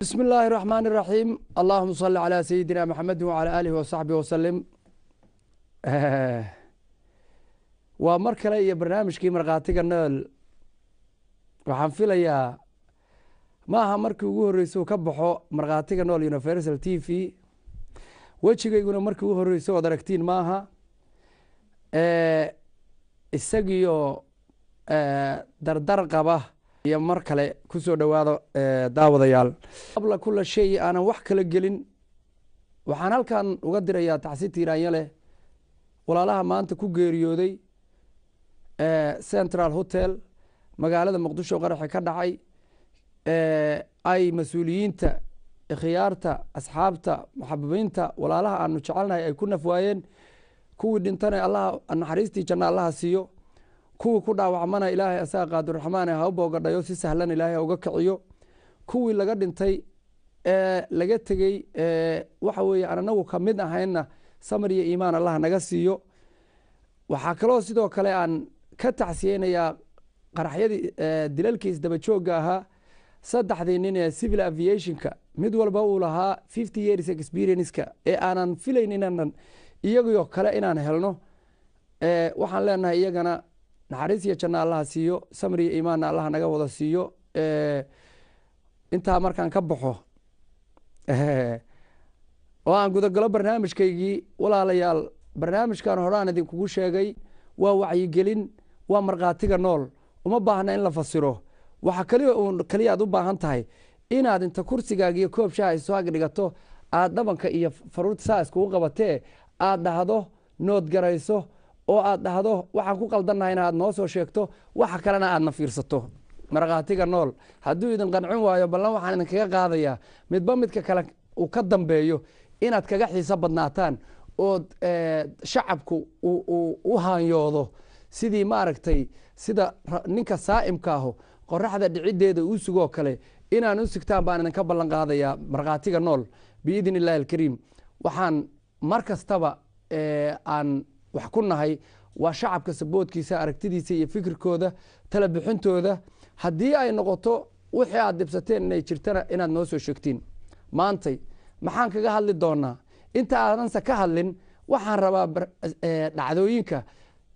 بسم الله الرحمن الرحيم، اللهم صل على سيدنا محمد وعلى آله وصحبه وسلم. Waa mar kale iyo barnaamijkii Markhaatiga Nool. Waxaan filayaa ma aha markii ugu horreysay uu ka baxo Markhaatiga Nool Universal TV. Wejigayguna markii ugu horreysay ood aragtiin maaha. Isagiyo dardar qaba iyo mar kale kusoo dhowaado, daawadayaal. Qabla kula shay, aanan wax kala gelin, waxaan halkan uga dirayaa tacsi tiiraanya leh walaalaha maanta ku geeriyooday Central Hotel, magaalada Muqdisho, qaraxi ka dhacay. Ay mas-uuliyiinta, khiyaarta, asxaabta, muxabibiinta, walaalaha aanu jecelnahay ay ku nafwaayeen. Kuwii dhintana Allaha naxariistii janna Allaha siiyo, kuwii ku dhaawacmana Ilaahay asaga qaadiraxmaane ha u boogadhayo, si sahlan Ilaahay ha uga kiciyo. Kuwii laga dhintay ee laga tegey, waxa weeye aan anagu kamid ahaynna, samar iyo iimaan Allah naga siiyo. Waxaa kaloo sidoo kale aan ka tacsiyeynayaa qaraxyadii, dilalkii isdaba joogga ahaa, saddexdii nin ee civil aviationka, mid walba uu lahaa 50 years experience-ka, ee aanan filayn inaanan iyagoo kale inaan helno. Waxaan leenahay iyagana naxariis iyo janno Allaha siiyo, samir iyo iimaanna Allaha naga wada siiyo. Intaa markaan ka baxo oo aan gudagalo barnaamijkaygii, walaalayaal, barnaamijkan horaan idinkugu sheegay waa wacyigelin, waa Markhaatiga Nool. Uma baahna in la fasiro. Waxa kaliya uun kaliya aad u baahan tahay inaad inta kursigaaga iyo koob shaha soo ag dhigato, aad dhabanka iyo faruurta saa iskugu qabatee, aad dhahdo nood garayso, oo aad dhahdo waxaan ku qaldannahay aad noo soo sheegto, waxa kalena aadna fiirsato. Markhaatiga Nool hadduu idin qancin waayo, ballan waxaan idinkaga qaadayaa midba midka kale uu ka dambeeyo inaad kaga xiiso badnaataan, ood shacabku u haanyoodo sidii maaragtay sida ninka saa'imka aho qoraxda dhiciddeeda uu sugoo kale inaan u sigtaan baan idinka ballan qaadayaa. Markhaatiga Nool, biidni Illaahi alkariim, waxaan mar kastaba aan wax ku nahay waa shacabka saboodkiisa, aragtidiisa iyo fikirkooda, tala bixintooda. Haddii ay noqoto wixii aad dhibsateen inay jirtana, inaad noo soo sheegtiin. Maantay maxaan kaga hadli doonaa? Inta aadanse ka hadlin, waxaan rabaa dhacdooyinka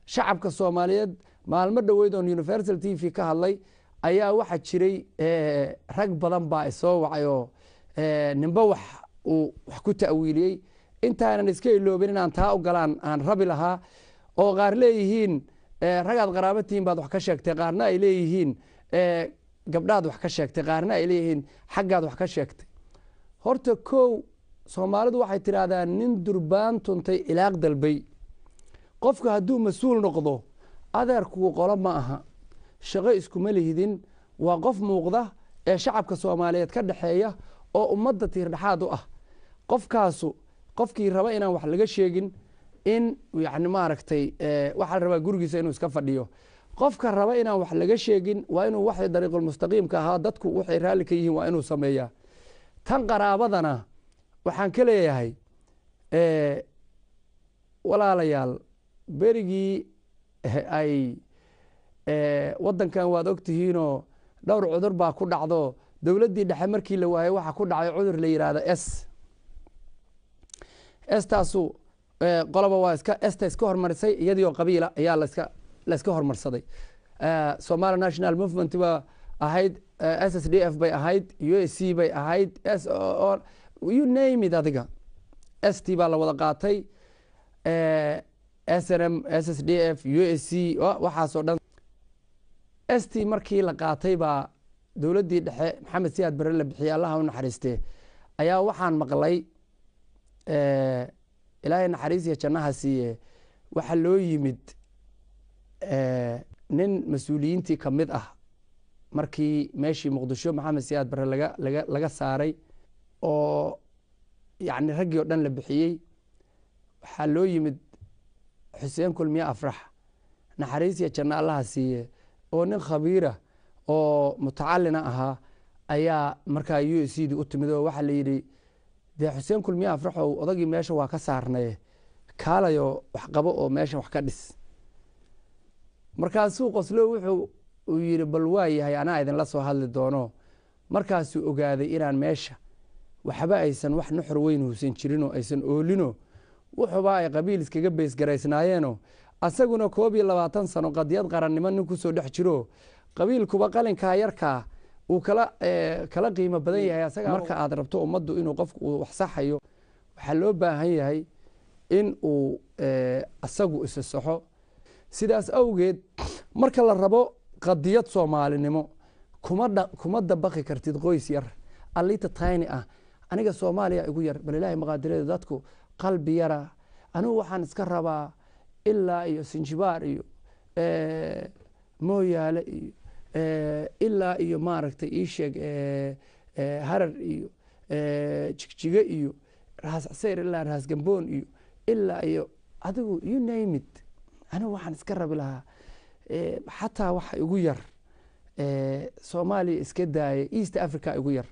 shacabka Soomaaliyeed. Maalmo dhoweyd oon Universal TV ka hadlay ayaa waxaa jiray rag badan baa isoo wacay oo ninba wax uu wax ku ta'wiiliyey. Intaanan iska iloobin inaan taa u galaan aan rabi lahaa, oo qaar leeyihiin ragaad qaraabo tihiin baad wax ka sheegtay, qaarna ay leeyihiin gabdhaad wax ka sheegtay, qaarna ay leeyihiin xaggaad wax ka sheegtay. Horta kow, Soomaalidu waxay tidhaahdaa nin durbaan tuntay ilaaq dalbay. Qofku hadduu mas-uul noqdo, adeerkuu qolo ma aha, shaqo iskuma lihidin. Waa qof muuqda ee shacabka Soomaaliyeed ka dhexeeya oo ummadda tiirdhexaad u ah. Qofkaasu qofkii raba inaan wax laga sheegin, in yani maaragtay, waxaa la rabaa gurigiisa inuu iska fadhiyo. Qofka raba inaan wax laga sheegin waa inuu waxay dariiqulmustaqiimka ahaa, dadku waxay raalli ka yihiin, waa inuu sameeyaa. Tan qaraabadana waxaan ka leeyahay, walaalayaal, berigii ay waddankan waad ogtihiinoo dhowr cudur baa ku dhacdo. Dowladdii dhexe markii la waayey, waxaa ku dhacay cudur la yidhaahdo S. Estaasu qoloba waa iska esta iska hormarisay, iyadii oo qabiila ayaa la iska hormarsaday. Somali National Movement baa ahayd, SSDF bay ahayd, USC bay ahayd, S you name it, adiga S T baa la wada qaatay, SNM, SSDF, USC, waxaasoo dhan. S T markii la qaatay baa dowladdii dhexe Maxamed Siyaad Barre la bixiyey, Allaha u naxariistee, ayaa waxaan maqlay, Ilaahay naxariis iyo jannaha siiye, waxaa loo yimid nin mas-uuliyiintii ka mid ah markii meeshii Muqdisho Maxamed Siyaad Barre laga saaray oo yacni raggii oo dhan la bixiyey. Waxaa loo yimid Xuseen Kulmiye Afrax, naxariis iyo janno Allaha siiye, oo nin khabiira oo mutacalina ahaa ayaa markaa USC di u timid, oo waxaa la yidhi, dee Xuseen Kulmiye Afraxow, odagii meesha waa ka saarnaye, kaalayo wax qabo oo meesha wax ka dhis. Markaasuu qoslo, wuxuu uu yidhi, bal waa yahay, anaa idinla soo hadli doono. Markaasuu ogaaday inaan meesha waxba aysan wax nuxur weyn huusan jirinoo aysan oolino, wuxuba ay qabiil iskaga beysgaraysnaayeenoo, asaguna 21 sano qadiyad qarannimo nin kusoo dhex jiro, qabiilkuba qalinkaa yarkaa uu kala qiimo badan yahay asaga. Marka aad rabto ummaddu inuu qofku uu wax saxayo, waxaa loo baahan yahay in uu asagu isa saxo. Sidaas awgeed, marka la rabo qadiyad soomaalinimo, kuma dabaqi kartid qoys yar alita tiny ah. Aniga Soomaaliya igu yar, bal Ilaahay maqaadireeda, dadku qalbi yara. Anigu waxaan iska rabaa ilaa iyo Sinjibaar iyo Mooyaale iyo ilaa iyo maaragtay ii sheeg Harar iyo Jigjige iyo Raas Caseyr ilaa Raas Gamboon iyo ilaa iyo adigu you name it. Anigu waxaan iska rabi lahaa xataa waxa igu yar Soomaaliya iska daaya, East Africa igu yar.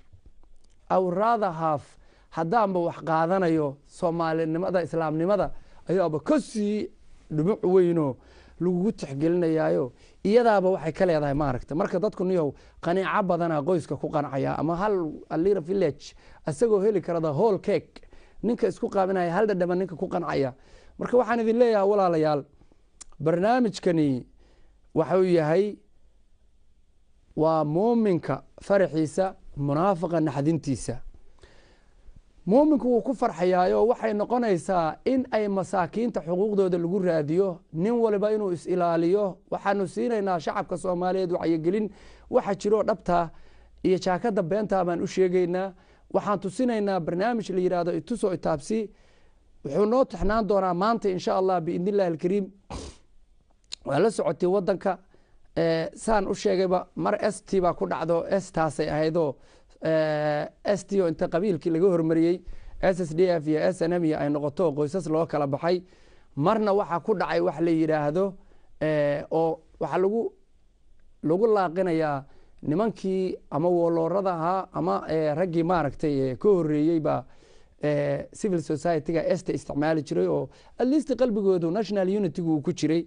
I would rather have, haddaanba wax qaadanayo, soomaalinimada, islaamnimada ayaaba ka sii dhumuc weynoo lagugu tixgelinayaayo, iyadaaba waxay ka leedahay maaragta. Marka dadku niyow qaniico badana qoyska ku qancaya ama hal alira village isagoo heli kara the whole cake, ninka isku qaabinaya hal dhadhama ninka ku qancaya. Marka waxaan idin leeyahay, walaalayaal, barnaamijkani waxuu yahay waa muuminka faraxiisa, munaafiqa naxdintiisa. Muuminku wuu ku farxayaayo, waxay noqonaysaa in ay masaakiinta xuquuqdooda lagu raadiyo, nin waliba inuu is-ilaaliyo. Waxaanu siinaynaa shacabka Soomaaliyeed wacyigelin, waxa jiroo dhabtaa iyo jaakada beentaa baan u sheegaynaa. Waxaan tusinaynaa barnaamij la yidhaahdo ituso itaabsi. Wuxuu noo taxnaan doonaa maanta, insha Allah, biidni illahi alkariim. Waa la socotay wadanka, saan u sheegayba, mar ST baa ku dhacdo, S taasay ahaydoo ST oo inta qabiilkii laga hormariyey SSDF iyo SNM iyo ay noqoto qoysas loo kala baxay. Marna waxaa ku dhacay wax la yidhaahdo oo waxaa lagu laaqinayaa nimankii ama warlord-ada ahaa ama raggii maaragtay ka horreeyey baa civil society-ga esta isticmaali jiray, oo at least qalbigoodu national unity-gu uu ku jiray.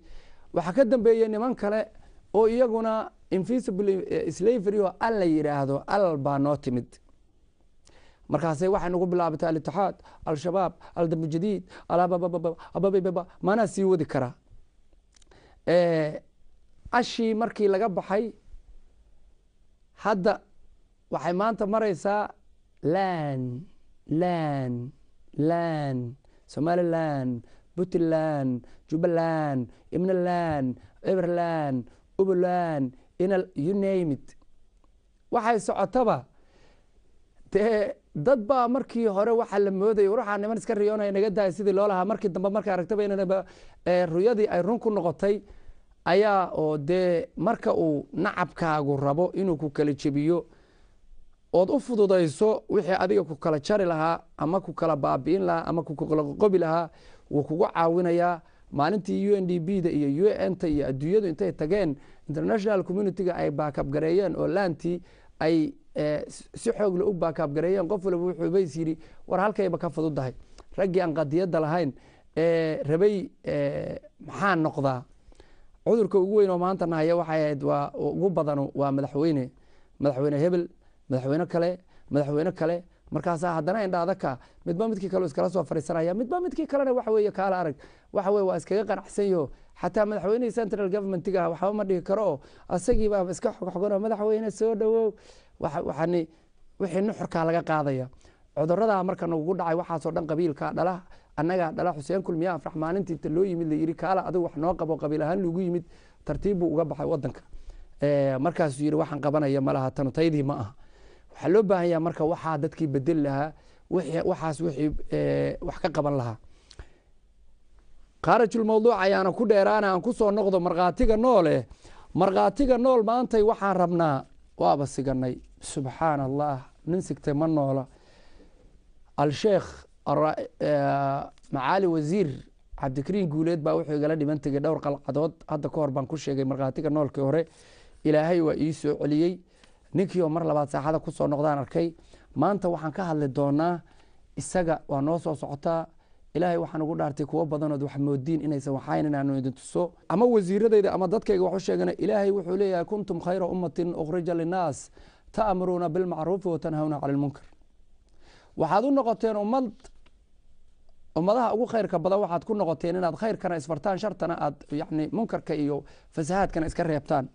Waxaa ka dambeeyey niman kale oo iyaguna invisible slavery oo al la yidhaahdo al baa noo timid. Markaasay waxay nagu bilaabatay Al-Itixaad, Al-Shabaab, Aldambujadiid, Alababababababa, maanaa sii wadi karaa. Ashii markii laga baxay, hadda waxay maanta maraysaa lan lan lan, Somaliland, Puntland, Jubbaland, Ibnaland, Everland, Ubuland, inal, you name it. Waxay socotaba dee dad baa markii hore waxaa la moodayay waxaa niman iska riyoonaya, naga daaya sidii loo lahaa. Markii dambe markay aragtaba inanaba ruyadii ay run ku noqotay ayaa oo dee marka uu nacabkaagu rabo inuu ku kala jebiyo ood u fududayso wixii adiga ku kala jari lahaa ama ku kala baabi'in lahaa ama ku kala qoqobi lahaa, wuu kugu caawinayaa. Maalintii UNDP da iyo UN ta iyo adduunyadu intay tageen, international community-ga ay baakabgareeyeen oo laantii ay si xoogle u baakabgareeyeen, qof waliba wuxuu bays yidhi, war halkayba ka fududahay. Raggii aan qadiyadda lahayn ee rabay maxaa noqdaa cudurka ugu weyn oo maanta nahaya waxay ahayd waa ugu badanu waa madaxweyne, madaxweyne hebel, madaxweyne kale, madaxweyne kale. Markaasaa haddana indhaadaka midba midkii kale iskala soo fariisanaya, midba midkii kalena waxa weeye kaala arag, waxa weye waa iskaga qanacsan yaho. Xataa madaxweynihii central government-iga waxba ma dhihi karo oo asagiiba iska xogxoganoo madaxweyne soo dhawow. Waxani wixii nuxurkaa laga qaadaya cuduradaa marka nagu dhacay, waxaasoo dhan qabiilkaa dhala, annagaa dhala. Xuseen Kulmiye Afrax maalintii inta loo yimid la yidhi, kaala adigu wax noo qabo, qabiil ahaan lagu yimid, tartiib buu uga baxay wadanka. Markaasuu yidhi, waxaan qabanaya ma laha, tanu taydii ma aha. Waxaa loo baahan yaha marka waxaa dadkii bedeli lahaa, waxaas wixii wax ka qaban lahaa. Khaarajulmawduuc ayaana ku dheeraana, aan ku soo noqdo markhaatiga noole. Markhaatiga nool maantay waxaan rabnaa, waaba siganay, subxaana Allah, nin sigtay ma noola. Al-Sheekh Macaali Wasiir Cabdikariin Guuleed baa wuxuu igala dhiman tegay dhowr qalcadood. Hadda ka hor baan ku sheegay markhaatiga noolkii hore. Ilaahay waa ii soo celiyey ninkii oo mar labaad saaxada kusoo noqdaan arkay. Maanta waxaan ka hadli doonaa isaga, waa noo soo socotaa. Ilaahay waxaan ugu dhaartay kuwo badanood wax moodiin inaysan waxayn inaanu idin tuso ama wasiiradayda ama dadkayga wax u sheegana. Ilaahay wuxuu leeyahay: "Kuntum khayra ummatin ukhrija linnaas ta'muruuna bilmacruufi wa tanhawna cani lmunkar." Waxaad u noqoteen ummad ummadaha ugu khayrka badan. Waxaad ku noqoteen inaad khayrkana isfartaan, shartana aad, yani, munkarka iyo fasahaadkana iska reebtaan.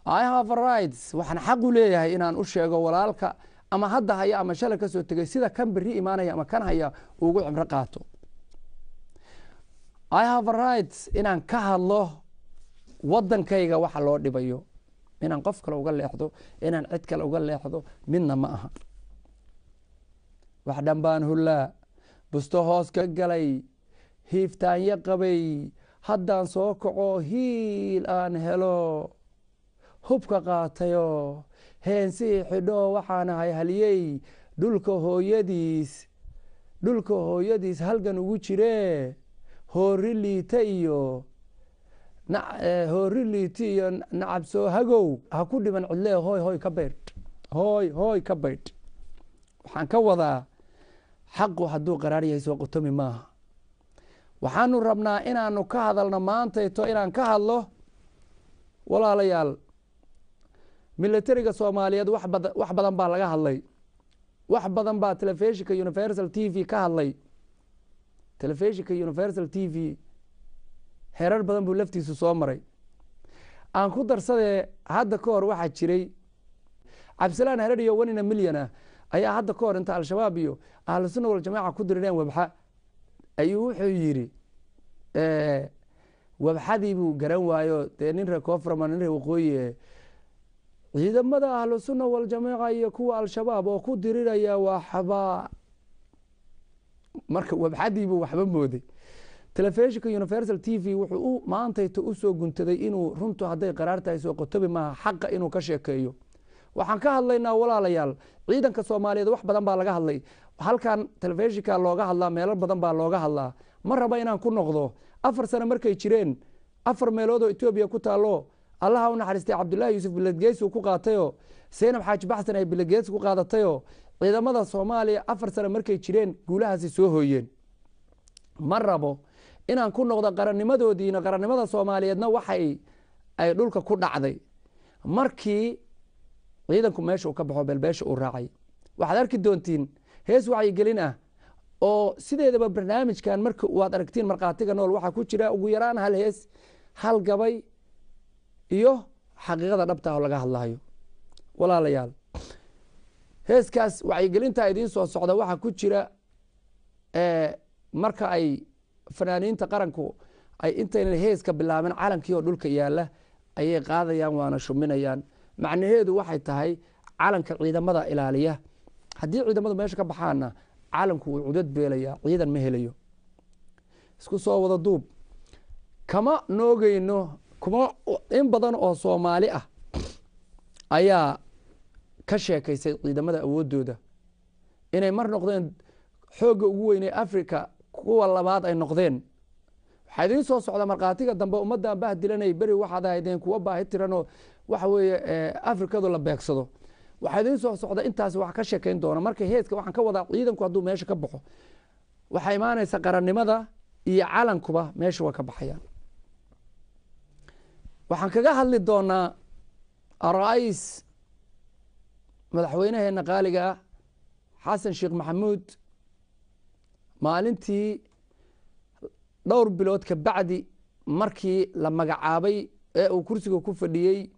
I have rights, waxaan xaq u leeyahay inaan u sheego walaalka ama hadda haya ama shalay kasoo tegay, sida kan berri imaanaya ama kan haya ugu cibro qaato. I have rights inaan ka hadlo wadankayga waxa loo dhibayo. Inaan qof kale uga leexdo, inaan cid kale uga leexdo, midna ma aha. Wax dhan baan hullaa, busto hoos ka galay, hiiftaanyo qabay. Haddaan soo kaco, hiil aan helo, hubka qaatayo, heensihii xidho, waxaan ahay haliyey dhulka hooyadiis, dhulka hooyadiis halgan ugu jiree. Hoori liita iyo hoori liita iyo nacab soo hagow, ha ku dhiban cidlee. Hooy, hooy, ka baydh, hooy, hooy, ka baydh. Waxaan ka wadaa, xaqu hadduu qaraar yahay, soo qotomi maaha. Waxaanu rabnaa inaanu ka hadalno maantayto, inaan ka hadlo, walaalayaal, Militariga Soomaaliyeed. Wax badan baa laga hadlay, wax badan baa telefishinka Universal TV ka hadlay. Telefishinka Universal TV heerar badan buu laftiisu soo maray. Aan ku darsadee, hadda ka hor waxaa jiray Cabdisalaan Harar iyo one in a million ah ayaa hadda ka hor inta Al-Shabaab iyo Ahlusunna Waljamaaca ku dirireen Wabxa, ayuu wuxuu yidhi, Wabxadii buu garan waayo dee, nin reer koonfurma, nin reer waqooyi, ciidamada Ahlusunna Waljamaaca iyo kuwa Al-Shabaab oo ku diriraya waxba. Marka Wabxadiibuu waxba mooday. Telefishinka Universal TV wuxuu u maantayta usoo guntaday inuu runtu hadday qaraar tahay, soo qotobi maaha, xaqa inuu ka sheekeeyo. Waxaan ka hadlaynaa, walaalayaal, ciidanka Soomaaliyeed. Wax badan baa laga hadlay halkan, telefishinka looga hadlaa, meelo badan baa looga hadlaa. Ma raba inaan ku noqdo. 4 sano markay jireen, afar meelood oo Etoobiya ku taalo, Allaha u naxariistay Cabdullaahi Yuusuf biladgeesi uu ku qaatayoo, Seynab Xaaji Baxsan ay biladgeesi ku qaadatayoo, ciidamada Soomaaliya 4 sano markay jireen guulahaasi soo hooyeen. Ma rabo inaan ku noqdo. Qarannimadoodiina, qarannimada Soomaaliyeedna waxay ay dhulka ku dhacday markii ciidanku meesha uu ka baxo, beelbeesha uu raacay. Waxaad arki doontiin hees wacyigelin ah oo sideedaba barnaamijkan marka waad aragtiin Markhaatiga Nool waxaa ku jira ugu yaraan hal hees, hal gabay iyo xaqiiqada dhabta ah oo laga hadlayo. Walaalayaal, heeskaas wacyigelinta idiin soo socda waxaa ku jira marka ay fanaaniinta qaranku ay intaynan heeska bilaabin, calankii oo dhulka yaala ayay qaadayaan, waana shuminayaan. Macnaheedu waxay tahay calanka ciidamada ilaaliya. Haddii ciidamadu meesha ka baxaanna, calanku wuu cudad beelaya, ciidan ma helayo. Isku soo wada duub, kama noogeyno kuma. In badan oo Soomaali ah ayaa ka sheekaysay ciidamada awooddooda, inay mar noqdeen xoogga ugu weynee Africa, kuwa labaad ay noqdeen. Waxaa idiin soo socda markhaatiga dambe. Ummaddan bahdilanay beri waxaad ahaydeen kuwa baahi tiranoo waxa weeye Afrikadu la beegsado. Waxaa idiin soo socda intaas wax ka sheekayn doona. Marka heeska waxaan ka wadaa, ciidanku hadduu meesha ka baxo, waxaa imaanaysa qarannimada iyo calankuba meesha waa ka baxayaan. Waxaan kaga hadli doonaa ara-is madaxweynaheena qaaliga ah Xasan Sheekh Maxamuud, maalintii dhowr bilood ka bacdi markii la magacaabay ee uu kursiga ku fadhiyey,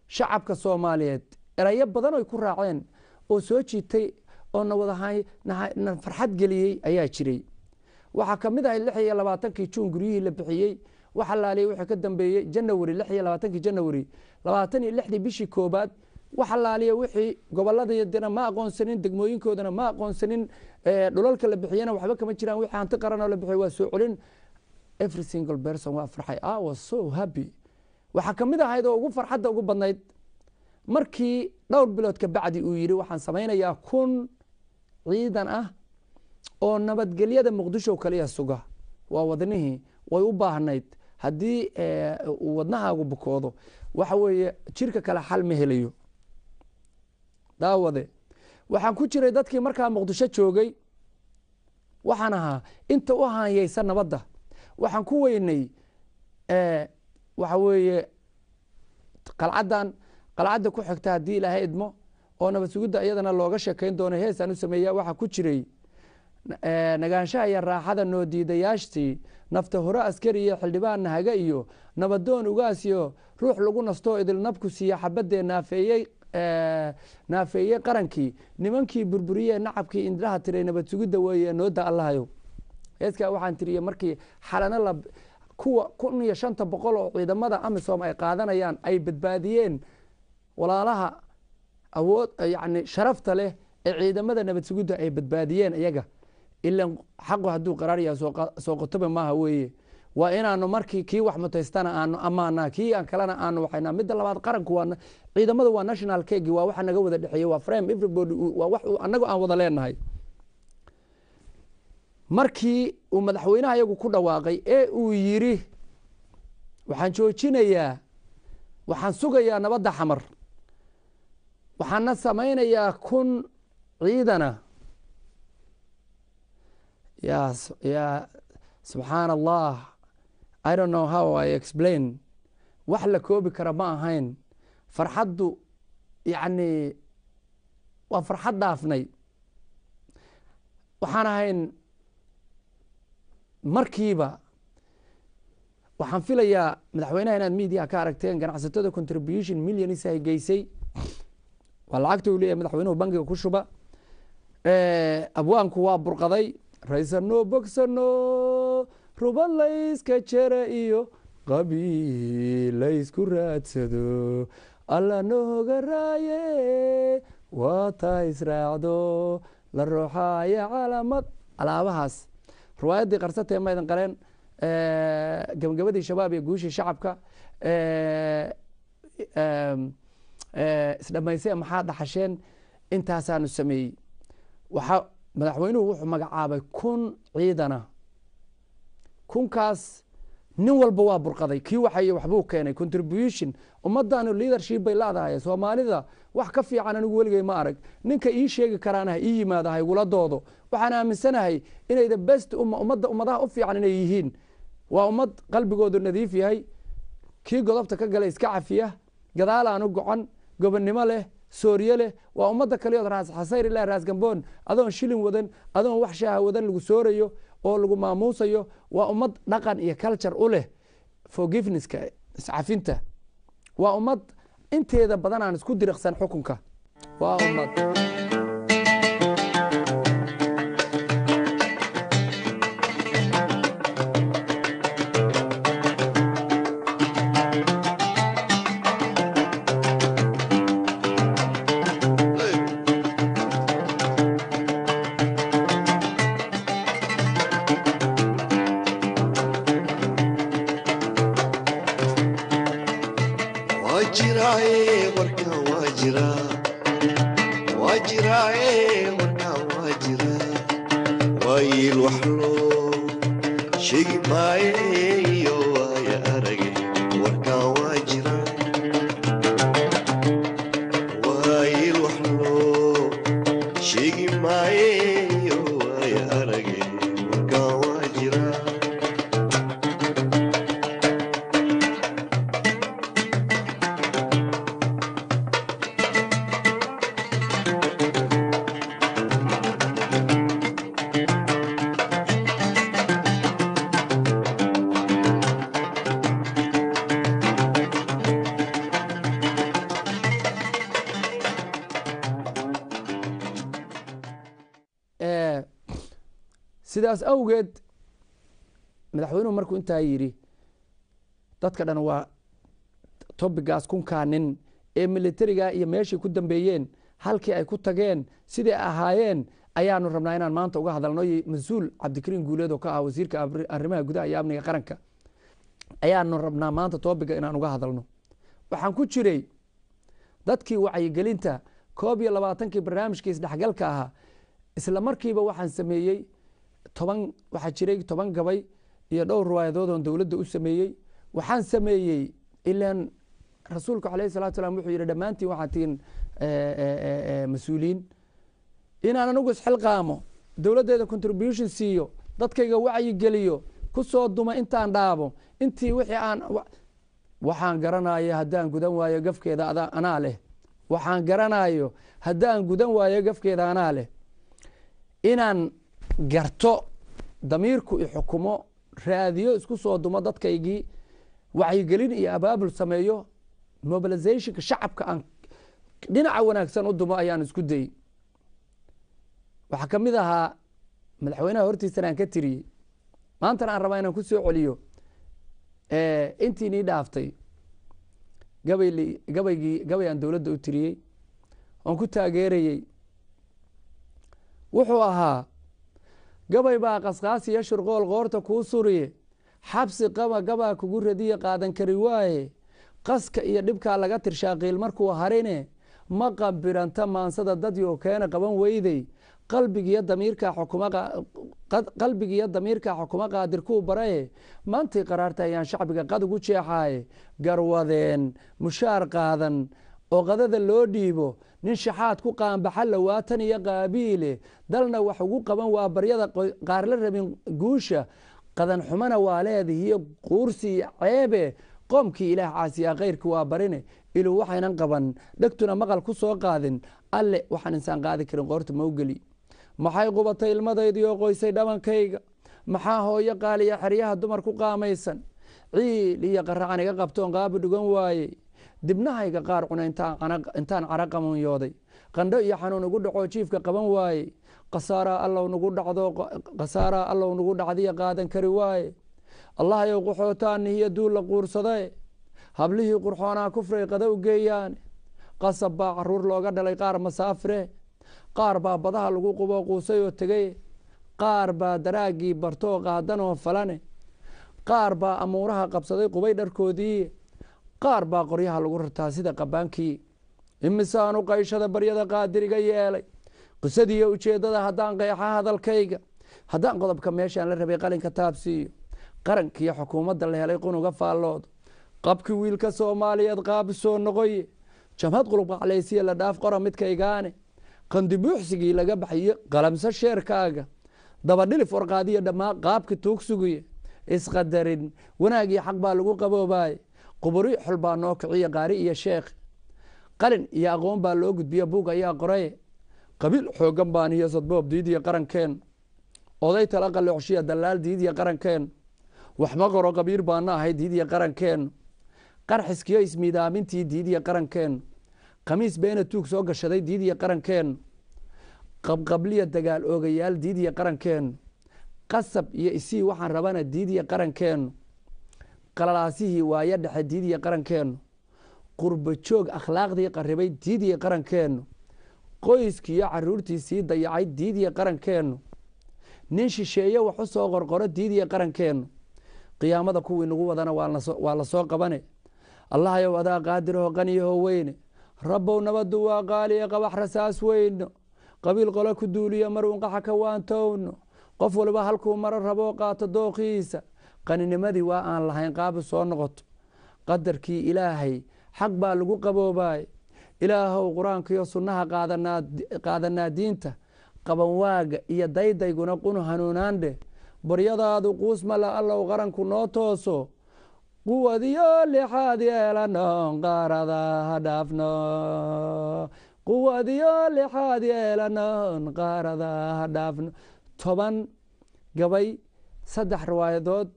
shacabka Soomaaliyeed erayo badan oy ku raaceen oo soo jiitay oo na wadahay na farxad geliyey ayaa jiray. Waxaa ka mid ahay 26-kii Juun guryihii la bixiyey. Waxa laaliyay wixii ka dambeeyey Janawari, 26-kii Janawari, 26-dii bishii koobaad, waxa laaliya wixii goboladana ma aqoonsanin, degmooyinkoodana ma aqoonsanin, dhulalka la bixiyena waxba kama jiraan, wixii hanti qaran oo la bixiyo waa soo celin. Every single person waa farxay. I was so happy. Waxaa ka mid ahayd oo ugu farxadda ugu badnayd markii dhowr bilood ka bacdi uu yidhi: "Waxaan samaynayaa 1000 ciidan ah oo nabadgelyada Muqdisho kaliya suga." Waa wadnihii way u baahnayd. Haddii uu wadnahaagu bukoodo, waxa weeye jirka kale xal ma helayo. Daawade, waxaan ku jiray dadkii markaa Muqdisho joogay. Waxaan ahaa inta u haanyeysa nabadda. Waxaan ku weynay, waxa weeye qalcaddan, qalcadda ku xigta haddii Ilaahay idmo oo nabad sugidda iyadana looga sheekayn doono heesaan u sameeyaa. Waxaa ku jiray nagaanshaha iyo raaxada noo diidayaashtii, nafta hore askari iyo xildhibaan nahaga iyo nabadoon ugaas iyo ruux lagu nastoo idil nabku siiya, xabadee naafeeyey, naafeeyey qarankii, nimankii burburiyee, nacabkii indhaha tiray, nabad sugidda weeye nooda Allahayow. Heeskaa waxaan tiriyey markii Xalana la kuwa 1500 oo ciidamada AMISOM ay qaadanayaan ay badbaadiyeen walaalaha awood, yacni sharafta leh ee ciidamada nabad sugidda ay badbaadiyeen iyaga. Ilan xaqu hadduu qaraar yahay soo qotoba maaha weeye. Waa inaanu markii kii wax mutaystana aanu ammaanaa, kii aan kalena aanu waxaynaa. Midda labaad, qaranku waa ciidamada, waa national cake, waa waxa naga wada dhexeeya, waa frame everybody, waa wax annagu aan wada leenahay. Markii uu madaxweynaha iyagu ku dhawaaqay ee uu yiri waxaan joojinayaa, waxaan sugayaa nabadda Xamar, waxaana samaynayaa 1000 ciidana, ya subxaan Allah, I don't know how I explain, wax la koobi kara ma ahayn farxaddu. Yacni waa farxad dhaafnay. Waxaan ahayn markiiba, waxaan filayaa madaxweynaha inaad media ka aragteen ganacsatada contribution millions ay geysay. Waa lacagta uu leeyahay madaxweynuhu bangiga ku shuba. Abwaanku waa burqaday raysano bogsano, ruba layska jera iyo qabiil laysku raadsado, Alla nooga raaye, waa taa israacdo la ruuxaaya calaamad alaabahaas. Riwaayaddii qarsatee maydan qaleen, gabagabadii shabaab iyo guushii shacabka, isdhamaysee maxaa dhaxasheen, intaasaanu sameeyey. Waxaa madaxweynuhu wuxuu magacaabay 1000 ciidana. Kunkaas nin walba waa burqaday, kii waxay waxbuu keenay contribution. Ummaddaanu leadership bay leedahay. Soomaalida wax ka fiican anigu weligay ma arag. Ninka ii sheegi karaana ha ii yimaado, ha igula doodo. Waxaan aaminsanahay inay the best umma, ummadda ummadaha u fiican inay yihiin. Waa ummad qalbigoodu nadiif yahay, kii godobta ka galay iska cafiya, gadaal aanu gocan, gobonnimo leh, soorye leh. Waa ummadda kaliyood Raas Xasayr ilaa Raas Gamboon adoon shilin wadan, adoon wax shaaha wadan lagu soorayo oo lagu maamuusayo. Waa ummad dhaqan iyo culture u leh forgivenesska, iscafinta. Waa ummad inteeda badan aan isku diriqsan xukunka. Waa ummad Waa jiraaye warkaan, waa jiraa, waa jiraaye warkaan, waa jiraa. Waayil wax loo sheegi maaye iyo waaya arage, warkaan waa jiraa. Waayil wax loo sheegi maaye iyo waaya arage, warkaan waa jiraa. Sidaas awgeed madaxweynuhu markuu intaa yidhi, dadka dhan waa topicgaas, kunkaa nin ee militariga iyo meeshay ku dambeeyeen, halkii ay ku tageen, sidai ahaayeen ayaanu rabnaa inaan maanta uga hadalno. Mas-uul Cabdikariin Guuleed oo ka ah wasiirka arrimaha gudaha iyo amniga qaranka ayaanu rabnaa maanta topicga inaan uga hadalno. Waxaan ku jiray dadkii wacyigelinta 21-kii barnaamijkii isdhexgalka ahaa. Isla markiiba waxaan sameeyey 10, waxaa jiray 10 gabay iyo dhowr riwaayadood oon dowladda u sameeyey. Waxaan sameeyey, ilaan rasuulku calayhi salatu salaam wuxuu yidhi dhammaantiin waxaad tihiin mas-uuliyiin, inaan anigu isxilqaamo. dowladdeeda contribution siiyo, dadkayga wacyi geliyo, ku soo duma intaan dhaabo intii wixii aan waxaan garanayo. Haddaan gudan waayo gafkeeda anaa leh. Waxaan garanayo haddaan gudan waayo gafkeeda anaa leh. Inaan garto damiirku i xukumo, raadiyo, isku soo dumo dadkaygii, wacyigelin iyo abaabul sameeyo, mobilizationka shacabka aan dhinaca wanaagsan u dumo ayaan isku dayey. Waxaa ka mid ahaa madaxweynaha hortiisana aan ka tiriyey, maantana aan rabaa inaan ku soo celiyo intii nii dhaaftay gabay, gabaygii, gabay aan dowladda u tiriyey oon ku taageerayey. Wuxuu ahaa gabay baa qasqaas iyo shirqool qoorta kuu suriye, xabsi qaba gabaa kugu radiye, qaadan kari waaye. Qaska iyo dhibkaa laga tirshaa qiil markuu harine, ma qabiranta maansada dadyo keena qaban weydey. Qalbigiyo damiirkaa xukuma, qalbigiyo damiirkaa xukuma, qaadir kuu baraye. Maantay qaraarta ayaan shacbiga qad ugu jeexaaye. Garwadeen mushaar qaadan oo qadada loo dhiibo, nin shaxaad ku qaanbaxa lawaatan iyo qaabiile, dalna wax ugu qaban waa baryada qaar la rabin guusha. Qadan xumana waa leedihiyo quursi iyo ceebe. Qoomkii Ilaah caasiyaa khayrki waa barine. Iluu waxaynan qaban, dhegtuna maqal ku soo qaadin. Alle waxaan insaan qaadi karin qoorta mau geli. Maxay qubatay ilmadaydi oo qoysay dhabankayga? Maxaa hooyo qaaliya xeryaha dumar ku qaamaysan? Ciil iyo qaracan iga qabtoon qaabi dhugan waayey. Dibnahayga qaar cuna intaan cara qamunyooday, qandho iyo xanuun igu dhaco, jiifka qaban waayey. Khasaaraa Allow nagu dhacdo, khasaaraa Allow nagu dhacdiya, qaadan kari waaye. Allahayow qaxootaanihiyo duul la quursadae, hablihii qurxoonaa kufray qada u geeyaan. Qasab baa caruur looga dhalay qaar masaafire, qaar baa badaha lagu qubo quusay oo tegay, qaar baa daraaggii bartoo qaadanoo falane, qaar baa amuuraha qabsaday qubay dharkoodii, qaar baa qoryaha lagu rartaa sida qabaankii. Imisaanu qayshada baryada qaadiriga yeelay? Qisadiiyo ujeeddada haddaan qeexa hadalkayga, haddaan qodobka meeshaan la rabay qalinka taabsiiyo, qarankiiyo xukuumadda la helay qunuga faalloodo, qabkii wiilka Soomaaliyeed qaabi soo noqoye, jamhad qulubqaclaysiya la dhaaf qora midkaygaane, qandibuuxsigii laga baxayo qalamso sheerkaaga, dabadhilif warqaadiyo dhammaa qaabki tuugsuguye, isqadarin wanaagii xaq baa lagu qaboobaaye, quburi xol baa noo kiciya qaari iyo sheekh, qalin iyo aqoon baa loo gudbiya buug ayaa qoraye, qabiil xooggan baan iyo sadboob diidiya qarankeen, oday tala qaloocshiya dalaal diidiya qarankeen, wax ma qoro qabiir baana ahay diidiya qarankeen, qarxiskiyo ismiidaamintii diidiya qarankeen, khamiis beena tuug soo gashaday diidiya qarankeen, qabqabliya dagaal oogayaal diidiya qarankeen, qasab iyo isii waxaan rabana diidiya qarankeen, qalalaasihii waayo dhexe diidiya qarankeen, qurbo joog akhlaaqdii qarribay diidiya qarankeennu, qoyskiiyo caruurtiisii dayacay diidiya qarankeennu, nin shisheeye wax u soo qorqoro diidiya qarankeennu. Qiyaamada kuwii nagu wadana waa la soo qabane. Allahayow adaa qaadiraho qaniyaho weyne, Rabbow nabadu waa qaaliye, qabax rasaas weyno, qabiil qolo ku duuliya mar uunqaxa ka waantowno, qof waliba halkuu maro raboo qaato dooqiisa, qaninimadii waa aan lahayn qaabi soo noqoto. Qadarkii Ilaahay xaq baa lagu qaboobaay. Ilaahow Qur-aankiyo sunnaha qaadanaa diinta, qabanwaaga iyo daydayguna qunu hanuunaandheh. Baryadaadu quusmala, Allow qaranku noo tooso, quwadiyo lixaad yeelano, qaarada ha dhaafno, quwadiyo lixaad yeelano, qaarada ha dhaafno. 10 gabay, 3 riwaayadood,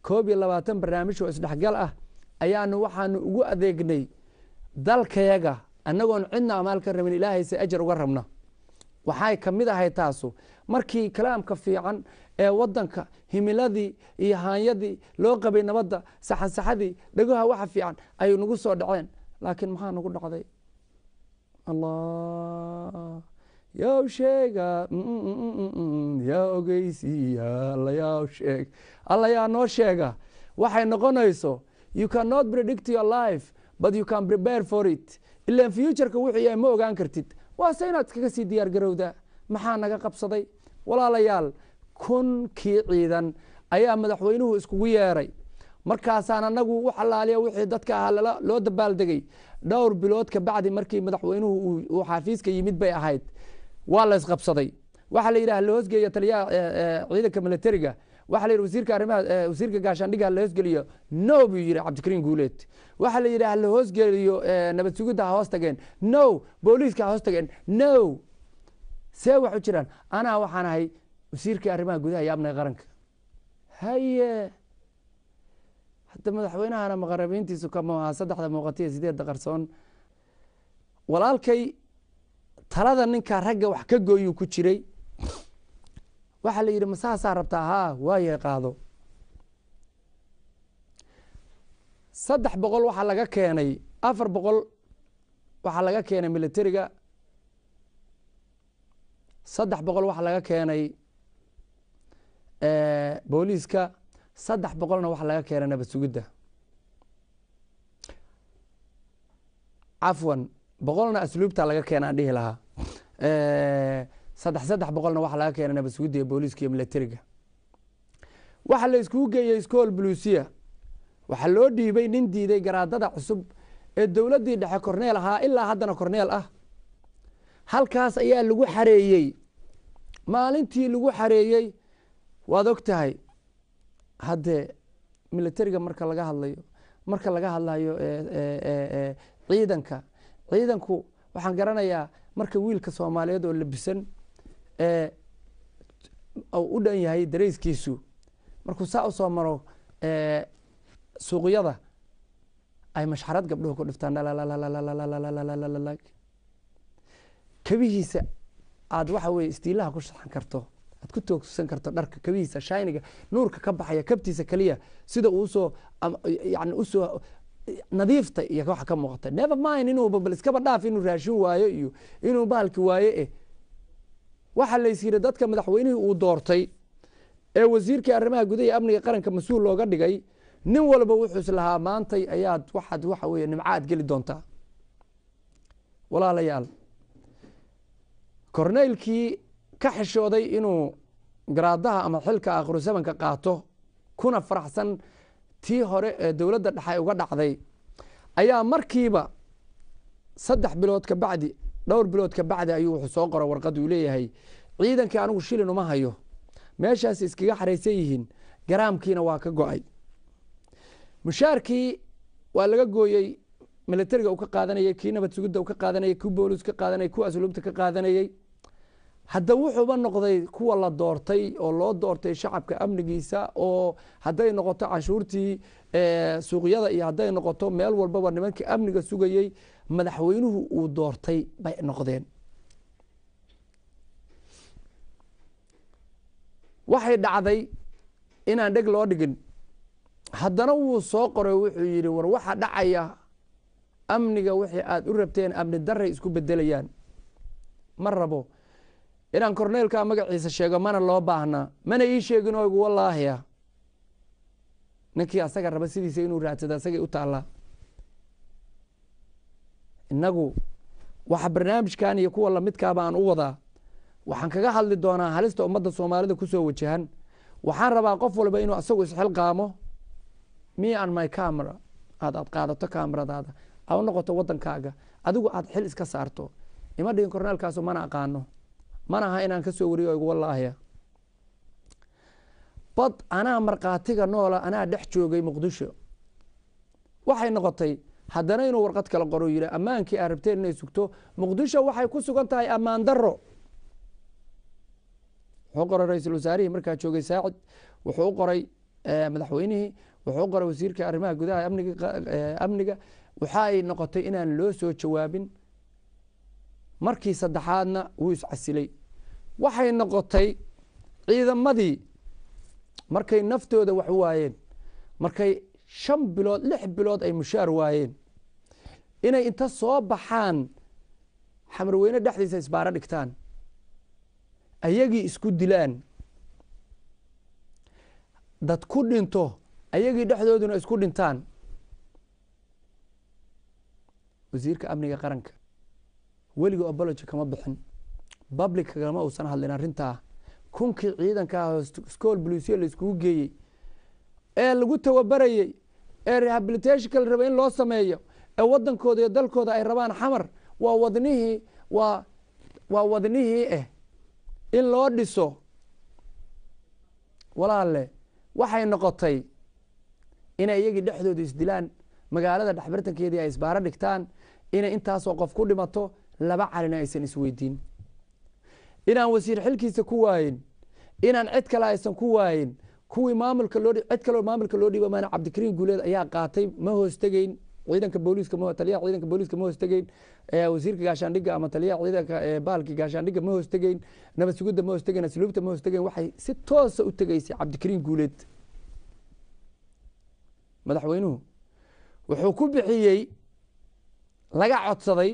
21 barnaamij oo isdhexgal ah ayaanu waxaanu ugu adeegnay dalkayaga, annagoon cidna amaal ka rabin, Ilaahayse ajar uga rabna. Waxay ka mid ahay taasu markii kalaamka fiican ee wadanka, himiladii iyo haanyadii loo qabay nabadda, saxansaxadii dhegaha waxa fiican ay nagu soo dhaceen. Laakiin maxaa nagu dhacday? Allah yow sheega, yaa ogeysiiya, Alla yaa sheeg, Alla yaa noo sheega waxay noqonayso. You cannot predict your life, but you can prepare for it. Ilan futureka wuxuu yahay ma ogaan kartid, waase inaad iskaga sii diyaar garowdaa. Maxaa naga qabsaday, walaalayaal? 1000-kii ciidan ayaa madaxweynuhu iskugu yeeray. Markaasaan anagu u xalaaliya wixii dadka ahaa loo dabaaldegay. Dhowr bilood ka bacdi markii madaxweynuhu uu xafiiska yimid bay ahayd. Waa la isqabsaday. Waxaa la yidhi ha la hoosgeeyo taliyaha ciidanka militariga. Waxaa la yidhi wasiirka arrimaha, wasiirka gaashaandhigga ha la hoosgeliyo. No, buu yidhi Cabdikariin Guuleed. Waxaa la yidhi ha la hoosgeliyo nabad sugidda, ha hoos tageen. No. Booliiska ha hoos tageen. No. See wax u jiraan? Anaa waxaan ahay wasiirka arrimaha gudaha iyo amniga qaranka. Haye, hadda madaxweynahana maqarabiintiisu kama ahaa saddexda muuqata iyo sideedda qarsoon. Walaalkay, talada ninka ragga wax ka gooyuu ku jiray. Waxaa la yidhi, ma saasaa rabtaa? Haa, waayahay, qaado. 300 waxaa laga keenay, 400 waxaa laga keenay militariga, 300 waxaa laga keenay booliiska, 300-na waxaa laga keenay nabad sugidda. Cafwan, 100-na asluubta laga keena aan dhihi lahaa. 300-na waxaa laga keenay nabad sugidda iyo booliiska iyo militariga. Waxaa la iskugu geeyey iskool buluusiya. Waxaa loo dhiibay nin diiday garaadada cusub ee dowladdii dhexe korneel ahaa, ilaa haddana korneel ah. Halkaas ayaa lagu xareeyey. Maalintii lagu xareeyey waad og tahay. Haddee militariga marka laga hadlayo, marka laga hadlayo ciidanka, ciidanku waxaan garanayaa marka wiilka Soomaaliyeed oo labisan u dhan yahay dareyskiisu, markuu saa usoo maro suuqyada, ay mashxarad gabdhuhu ku dhiftaan, dhalalalalalalalalalala, kabihiisa aad waxa weye istiilaha ku shaxan karto, aad ku toogsan karto dharka kabihiisa, shiniga nuurka ka baxaya kabtiisa keliya, sida uu usoo, yani usoo nadiifta iyo waxa ka muuqata. Never mind inuu bal iskaba dhaaf inuu raashin waayo iyo inuu bahalki waaye. Waxaa la is yidhi dadka madaxweynihii uu doortay ee wasiirkii arrimaha gudaha iyo amniga qaranka mas-uul looga dhigay, nin walba wuxuu is lahaa maantay ayaad waxaad waxa weeye nimco aad geli doontaa. Walaalayaal, korneylkii ka xishooday inuu garaadaha ama xilka aakhiru zamanka qaato, kuna faraxsan tii hore ee dowladda dhexe uga dhacday, ayaa markiiba 3 bilood ka bacdi, dhowr bilood ka bacdi, ayuu wuxuu soo qoray warqad uu leeyahay ciidankii anigu shilin uma hayo, meeshaas iskaga xaraysan yihiin, garaamkiina waa ka go'ay, mushaarkii waa laga gooyey, militariga uu ka qaadanayay, kii nabad sugidda uu ka qaadanayay, kii boolis ka qaadanayay, kuwa asluubta ka qaadanayay. Hadda wuxuuba noqday kuwa la doortay oo loo doortay shacabka amnigiisa, oo hadday noqoto canshuurtii suuqyada iyo hadday noqoto meel walbaba nimankii amniga sugayey madaxweynuhu uu doortay bay noqdeen. Waxay dhacday inaan dheg loo dhigin. Haddana wuu soo qoray, wuxuu yidhi, war waxa dhacaya amniga wixii aad u rabteen amni daray isku bedelayaan. Ma rabo inaan korneelka magaciisa sheego, mana loo baahnaa, mana ii sheegin oo igu wallaahiya. Ninkii asaga raba sidiisa inuu raadsado asagay u taallaa. Innagu waxa barnaamijkan iyo kuwa lamidkaaba aan u wadaa, waxaan kaga hadli doonaa halista ummadda Soomaalida kusoo wajahan. Waxaan rabaa qof walba inuu asagu isxilqaamo. Me and my camera, aad qaadato kameradaada, aa u noqoto waddankaaga, adigu aad xil iska saarto. Ima dhigin korneelkaasu, mana aqaano, mana aha inaan kasoo wariyo igu wallaahiya. Bad anaa markhaatiga noola, anaa dhex joogay Muqdisho. Waxay noqotay haddana inuu warqad kala qoro, yidhi ammaankii aad rabteen inay sugto Muqdisho waxay ku sugan tahay ammaan darro. Wuxuu qoray ra-iisul wasaarihii markaa joogay Saacid, wuxuu u qoray madaxweynihii, wuxuu u qoray wasiirka arrimaha gudaha amniga. Waxa ay noqotay inaan loo soo jawaabin. Markii saddexaadna wuu iscasilay. Waxay noqotay ciidamadii markay naftooda wax waayeen, markay 5 bilood, 6 bilood ay mushaar waayeen, inay inta soo baxaan Xamarweyne dhexdiisa isbaaro dhigtaan, ayagii isku dilaan, dad ku dhinto, ayagii dhexdooduna isku dhintaan. Wasiirka amniga qaranka weliga apology kama bixin, public kama uusan hadlin arrintaa. Kunkii ciidanka ah school bolusiya la iskugu geeyey ee lagu tababarayey ee rehabilitationka la rabay in loo sameeyo ee waddankooda iyo dalkooda ay rabaan, Xamar waa wadnihii, waa wadnihii. In loo dhiso walaalle waxay noqotay inay iyagii dhexdoodu isdilaan, magaalada dhexbartankeedii ay isbaaro dhigtaan, inay intaasoo qof ku dhimato, laba calina aysan isweydiin, inaan wasiir xilkiisa ku waayin, inaan cid kale aysan ku waayin. Kuwii maamulka loo, cid kaleo maamulka loo dhiiba maana. Cabdikariin Guuleed ayaa qaatay. Ma hoostegeyn ciidanka booliiska, ma taliyaha ciidanka booliiska ma hoostegeyn, wasiirka gaashaandhigga ama taliyaha ciidanka bahalkii gaashaandhigga ma hoostegeyn, nabad sugidda ma hoostegeyn, asluubta ma hoostegeyn. Waxay si toosa u tegeysay Cabdikariin Guuleed. Madaxweynuhu wuxuu ku bixiyey, laga codsaday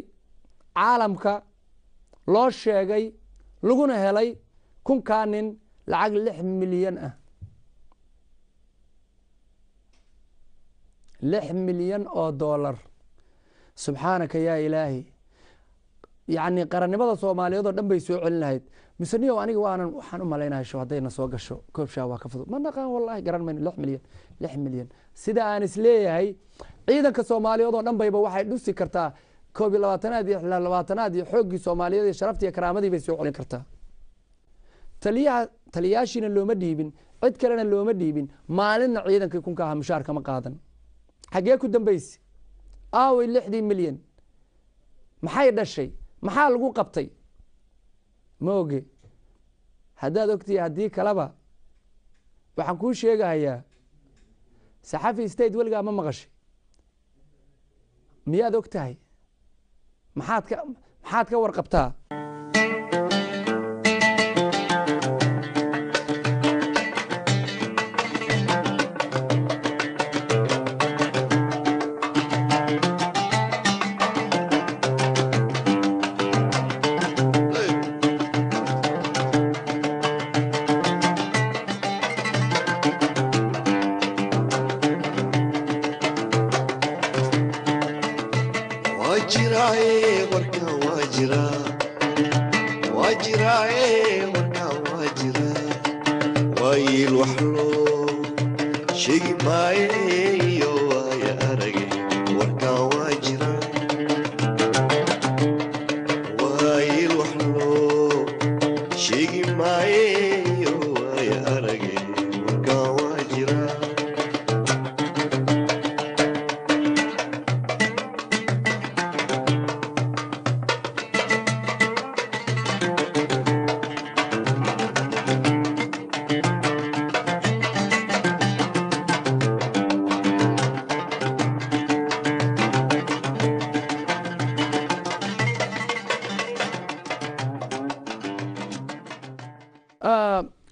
caalamka, loo sheegay, laguna helay 1000-kaa nin lacag 6 milyan ah, 6 milyan oo dollar. Subxaanaka yaa ilaahi! Yacni qarannimada Soomaaliyeed oo dhan bay soo celin lahayd. Mise niyow, aniga waanan waxaan u malaynahay sho haddayna soo gasho koob shaa waa ka fudud. Ma naqaan, wallahi garan mayno. 6 milyan, 6 milyan, sida aan isleeyahay ciidanka Soomaaliyeed oo dhan bayba waxay dhusi kartaa 21aad iyo 20aad iyo xooggii Soomaaliyeed iyo sharaftii iyo karaamadii bay soo celin kartaa. Taliyaha, taliyaashiina looma dhiibin, cid kalena looma dhiibin. Maalinna ciidankii 1000-ka ahaa mushaar kama qaadan. Xaggee ku dambayse? Aaway 6dii milyan? Maxay dhashay? Maxaa lagu qabtay? Ma oge. Haddaad ogtihi, haddii kaleba waxaan kuu sheegahayaa, Saxafi State weligaa ma maqashay? Miyaad og tahay? Maxaad ka warqabtaa? Waa jiraaye warkan, waa jiraa, waa jiraaye warkan, waa jiraa. Waayil wax loo sheegi maaye iyo waaya arage, warkan waa jiraa. Waayil wax loo sheegi maaye iyo waaya arage, warkan waa jiraa.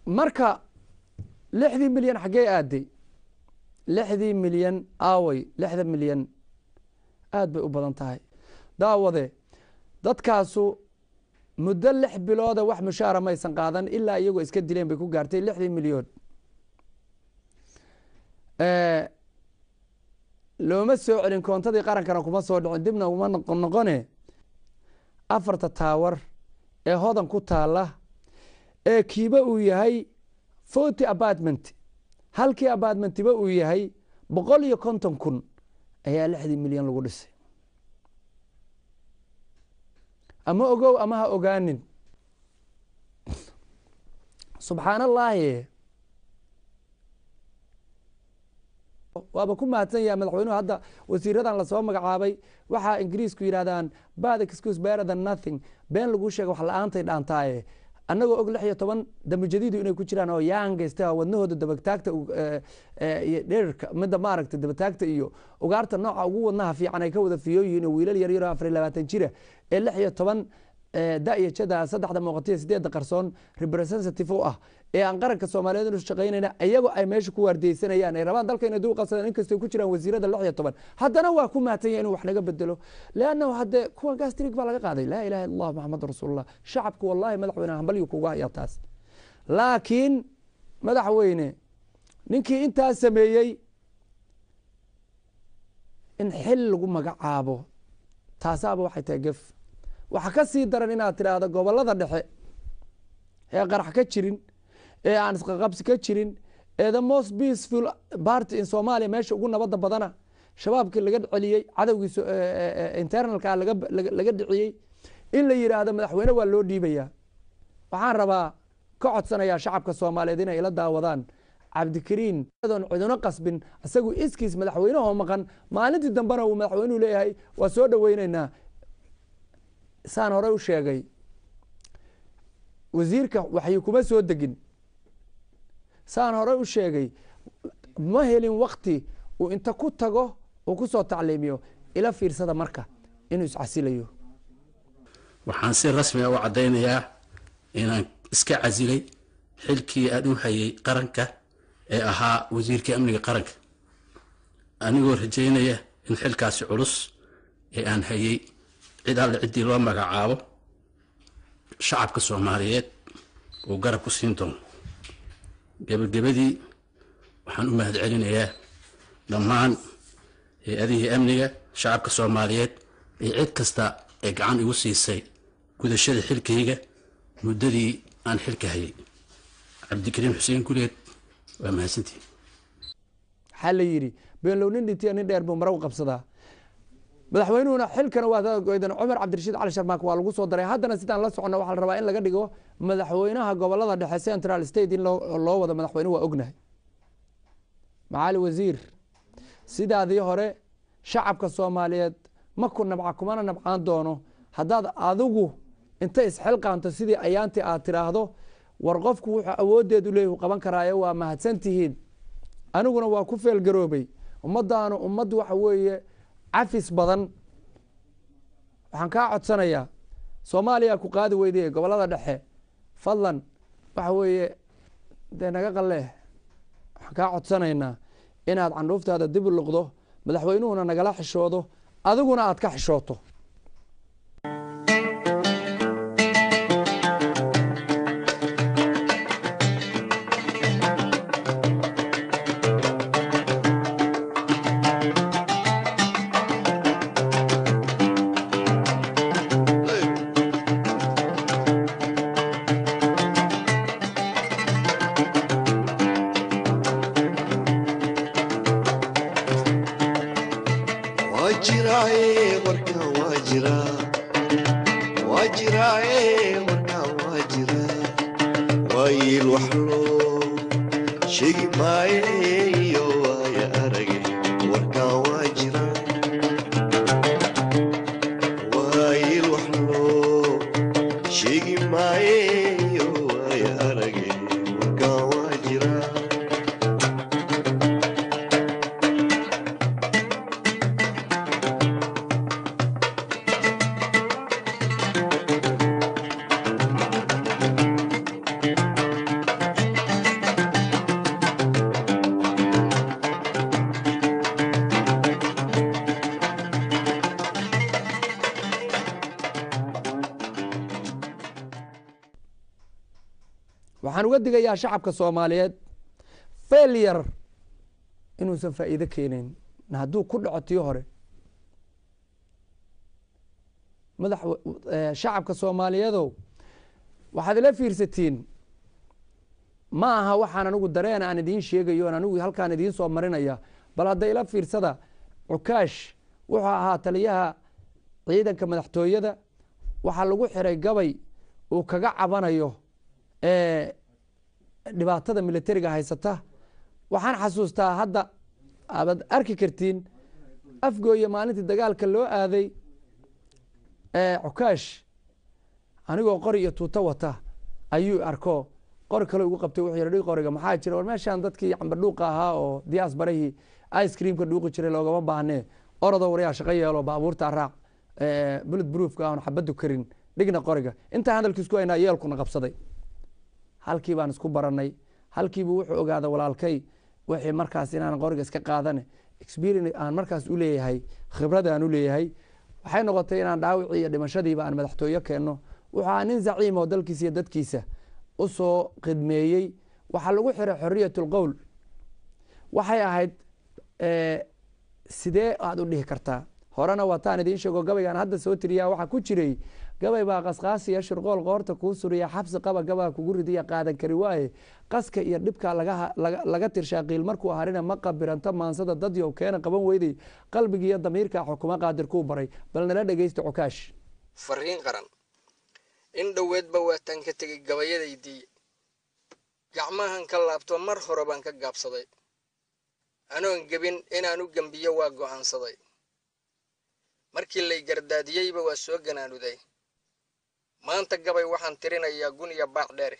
Marka 6dii milyan xaggee aaday? 6dii milyan aaway? 6da milyan aad bay u badan tahay, daawade. Dadkaasu muddo 6 bilooda wax mushaara maysan qaadan, ilaa iyagoo iska dileen bay ku gaartay 6dii milyan. Looma soo celin, koontadii qarankana kuma soo dhicin, dibna uma noqon noqone. Afarta tower ee Hodan ku taala ee kiiba uu yahay 40 apartment, halkii apartmentiba uu yahay 150,000, ayaa 6dii milyan lagu dhisay. Ama ogow ama ha ogaanin. Subxaan Allaahi, waaba ku mahadsan yahay madaxweynuhu. Hadda wasiiradan lasoo magacaabay, waxaa Ingiriisku yidhahdaan "Bad excuse better than nothing." Been laguu sheega wax la-aantay dhaantaaye. Annagoo og 16 damujadiidu inay ku jiraan oo yaangaysta wadnahooda dabagtaagta iyo dhererka midda maaragta dabataagta iyo ugaarta nooca ugu wadnaha fiican ay ka wada fiyooyihiin, oo wiilal yar yar oo 24 jira ee 16 da-iyo jada, saddexda muuqatiyo sideedda qarsoon representative u ah, ee aan qaranka Soomaaliyeed inu shaqaynayna, iyagoo ay meesha ku waardiyeysanayaan, ay rabaan dalka inay dul qabsadaan, inkastay ku jiraan wasiirada 16, haddana waa ku mahadsan yahay inuu wax naga bedelo. Leannahu haddee kuwan gastrik baa laga qaaday. Laa ilaha illa Allah, Maxamed rasuulullah. Shacabku wallahi madaxweyne hambalyu kuga hayaa taas. Laakiin madaxweyne, ninkii intaas sameeyey in xil lagu magacaabo taasaaba waxay tahay gef. Waxaa ka sii daran inaad tidhaahdo gobolada dhexe ee qarax ka jirin, ee aan isqaqabsi ka jirin, ee the most peaceful party in Somalia, meesha ugu nabadda badana, Shabaabkii laga celiyey, cadowgiisa internalka laga dhiciyey, in la yidhaahdo madaxweyne waa loo dhiibayaa. Waxaan rabaa ka codsanayaa shacabka Soomaaliyeed inay ila daawadaan Cabdikariin adoon ciduna qasbin, isagu iskiis madaxweynahoo maqan maalintii dambena uu madaxweynuhu leeyahay waa soo dhaweyneynaa. Saan horey u sheegay, wasiirka waxay kuma soo degin. Saan horey u sheegay, ma helin wakti uu inta ku tago uu ku soo tacliimiyo. Ila fiirsada marka inuu iscasilayo. Waxaan si rasmi ah u caddaynayaa inaan iska casilay xilkii aan u hayay qaranka ee ahaa wasiirka amniga qaranka, anigoo rajaynaya in xilkaasi culus ee aan hayay cid alle ciddii loo magacaabo shacabka Soomaaliyeed uu garab ku siin doono. Gebagabadii, waxaan u mahad celinayaa dhammaan hay-adihii amniga, shacabka Soomaaliyeed iyo cid kasta ee gacan igu siisay gudashada xilkayga muddadii aan xilka hayay. Cabdikariim Xuseen Guleed, waa mahadsantihin. Waxaa la yidhi beenlow nin dhintiya nin dheer buu maraw qabsadaa. Madaxweynuhuna xilkana waa goydan. Cumar Cabdirashiid Cali Sharmaak waa lagu soo daray. Haddana sidaan la socono, waxaa la rabaa in laga dhigo madaxweynaha gobolada dhexe, Central State, in loo wado madaxweynuhu. Waa ognahay. Macaali wasiir, sidaadii hore shacabka Soomaaliyeed ma ku nabca kumana nabcaan doono haddaad adigu inta isxilqaanto sidii ayaantii aad tiraahdo war qofku wuxuu awooddeed u leeyahu qaban karaayo. Waa mahadsan tihiin. Aniguna waa ku feelgaroobay. Ummaddaanu ummad waxa weeye cafis badan. Waxaan kaa codsanayaa, Soomaaliya ku qaadi weyday gobolada dhexe, fadlan waxa weeye dee naga qallee. Waxaan kaa codsanaynaa inaad candhuuftaada dib u luqdo, madaxweynuhuna nagala xishoodo, adiguna aad ka xishooto. Waa jiraaye warkan, waa jiraa, waa jiraaye warkan, waa jiraa. Waayil wax loo sheegi maaye iyo waaya arage, warkan waa jiraa. Waayil wax loo sheegi maaye iyo waaya arage, warkan waa jiraa. Waxaan uga digayaa shacabka Soomaaliyeed failure inuusan faa'iido keenayn hadduu ku dhaco tii hore. Madax shacabka Soomaaliyeedow, waxaad ila fiirsatiin. Ma aha waxaan anigu dareen aan idiin sheegayo oon anigu halkaan idiin soo marinaya. Bal hadda ila fiirsada. Cukaash wuxuu ahaa taliyaha ciidanka madaxtooyada. Waxaa lagu xiray gabay uu kaga cabanayo dhibaatada militariga haysata. Waxaan xasuustaa, hadda aad arki kartiin, Afgooye maalintii dagaalka loo aaday, Cukaash anigoo qori iyo tuuto wata ayuu arko, qori kale ugu qabtay. Wuxuu yidhi, dhig qoriga, maxaa jira? War meeshaan dadkii cambadhuuqa ahaa oo diyaas barahii ice creamka dhuuqi jiray loogama baahnee. Orodoo waryaa shaqo yeelo, baabuurta raac bullet proofka aan xabadu karin, dhigna qoriga. Intaan hadalkiis ku haynaa yeelkuna qabsaday. Halkii baan isku baranay. Halkiibuu wuxuu ogaaday walaalkay wixii markaas inaan qoriga iska qaadane experience aan markaas u leeyahay, khibrad aan u leeyahay. Waxay noqotay inaan dhaawicii iyo dhimashadiiba aan madaxtooye keenno. Wuxuu ahaa nin zaciim oo dalkiisa iyo dadkiisa u soo khidmeeyey. Waxaa lagu xiray xorriyatul qowl. Waxay ahayd sidee aad u dhihi kartaa? Horena waataan idiin sheego, gabaygaan hadda soo tiriyaa waxaa ku jiray gabay baa qasqaasiya shirqool qoorta kuu suriya, xabsi qaba gabaa kugu ridiya, qaadan kari waaye qaska iyo dhibka laga tirshaa. Qiil markuu harina ma qabiranto maansada dadyow keena qaban weyday, qalbigiiyo damiirka xukuma qaadir kuu baray. Bal nala dhegeysta Cukaash. Fariin qaran. In dhoweedba waataan ka tegey gabayadaydii, gacmahan ka laabto mar hore baan ka gaabsaday. Anoon gebin inaan u gembiyo waa go'aansaday. Markii lay gardaadiyeyba waa soo ganaanuday. Maanta gabay waxaan tirinayaa gun iyo baac dheere.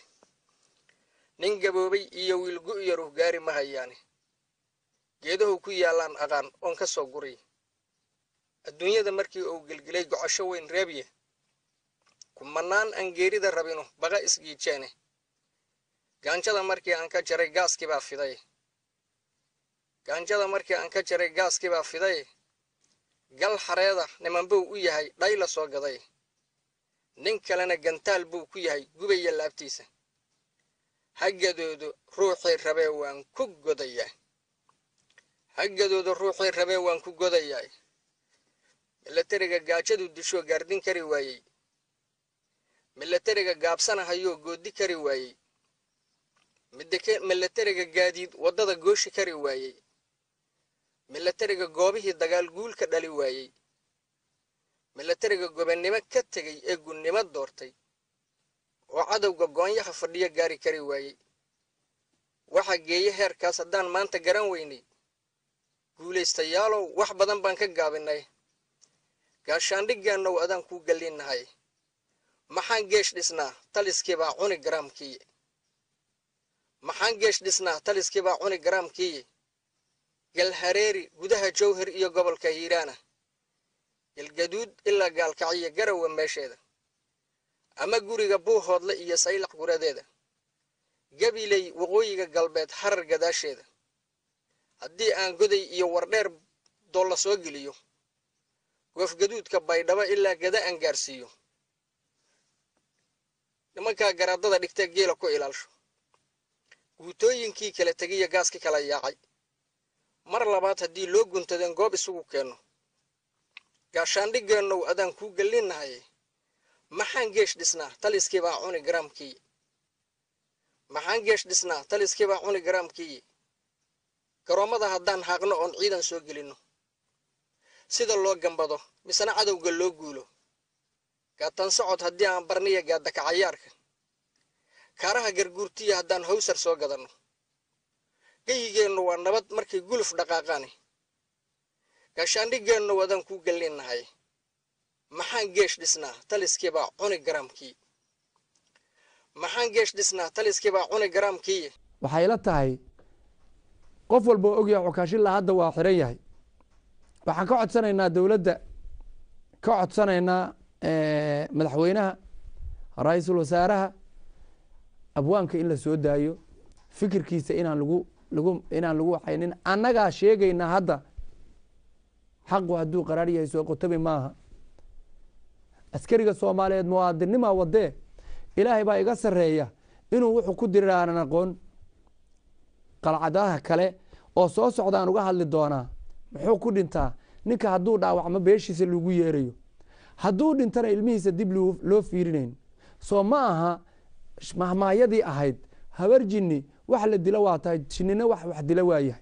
Nin gaboobay iyo wiil gu'yaruh gaari ma hayaane. Geedahu ku yaallaan aqaan oon ka soo guriy. Adduunyada markii uu gelgelay gocosho weyn reebiye, kumanaan aan geerida rabino baqa isgiijeene. Gaanjada markii aan ka jaray gaaskii baa fiday. Gaanjada markii aan ka jaray gaaskii baa fiday. Gal xareeda nimanbuu u yahay dhayla soo gaday. Nin kalena gantaal buu ku yahay gubaya laabtiisa. Haggadoodu ruuxii rabee waan ku godayaa. Haggadoodu ruuxii rabee waan ku godayaa. Milatariga gaajadu dishoo gaardin kari waayey. Milatariga gaabsanahayoo goodi kari waayey. Milatariga gaadiid waddada gooshi kari waayey. Milatariga goobihii dagaal guul ka dhali waayey. Milatariga gobannimo ka tegey ee gunnimo doortay oo cadowga goonyaha fadhiyo gaari kari waayey. Waxa geeye heerkaas haddaan maanta garan weynay. Guulaystayaalow wax badan baan ka gaabinay. Gaashaandhiggaannow adaan kuu gallinnahay. Maxaan geesh dhisnaa taliskii baa cuni garaamkii. Maxaan geesh dhisnaa taliskii baa cuni garaamkii. Galhareeri gudaha Jowhar iyo gobolka Hiiraana. Galgaduud ilaa Gaalkacyo Garowe meesheeda. Ama guriga Buuhoodle iyo Saylac guradeeda. Gabiley waqooyiga galbeed Harar gadaasheeda. Haddii aan goday iyo wardheer doolla soo geliyo. Goofgaduudka Baydhabo ilaa gada aan gaarsiiyo. Nimankaa garaadada dhigtee geela ku ilaalsho. Guutooyinkii kala tegiya gaaskii kala yaacay. Mar labaad haddii loo guntadeen goob isugu keenno. Gaashaandhigeennow adaan kuu gallinnahay. Maxaan geesh dhisnaa taliskii baa cuni garaamkii. Maxaan geesh dhisnaa taliskii baa cuni garaamkii. Garoommada haddaan haaqno oon ciidan soo gelinno. Sida loo gambado misena cadowga loo guulo. Gaatan socod haddii aan barniya gaadaka cayaarka. Kaaraha garguurtiya haddaan hawsar soo gadanno. Gayigeennu waa nabad markay guluf dhaqaaqaani. Gaashaandhigeennu wadaan kuu gallinnahay. Maxaan geesh dhisnaa taliskii baa cuni garaamkii. Maxaan geesh dhisnaa taliskii baa cuni garaamkii. Waxay la tahay qof walba oo ogyahay Cukaashilla hadda waa xiran yahay. Waxaan ka codsanaynaa dowladda, ka codsanaynaa madaxweynaha, ra'iisul wasaaraha, abwaanka in la soo daayo, fikirkiisa inaan lagu lagu inaan lagu waxaynin. Annagaa sheegaynaa hadda xaqu hadduu qaraar yahay soo qotobi maaha. Askariga Soomaaliyeed muwaadinimaa wadee Ilaahay baa iga sarreeya inuu wuxuu ku diray aanan aqoon. Qalcadaha kale oo soo socda aan uga hadli doonaa muxuu ku dhintaa ninka hadduu dhaawacmo beeshiisa lagu yeerayo, hadduu dhintana ilmihiisa dib loo fiirinayn. Soo ma aha mahmaayadii ahayd habar jinni wax la dilo waa tahay, jinnina wax dilo waa yahay.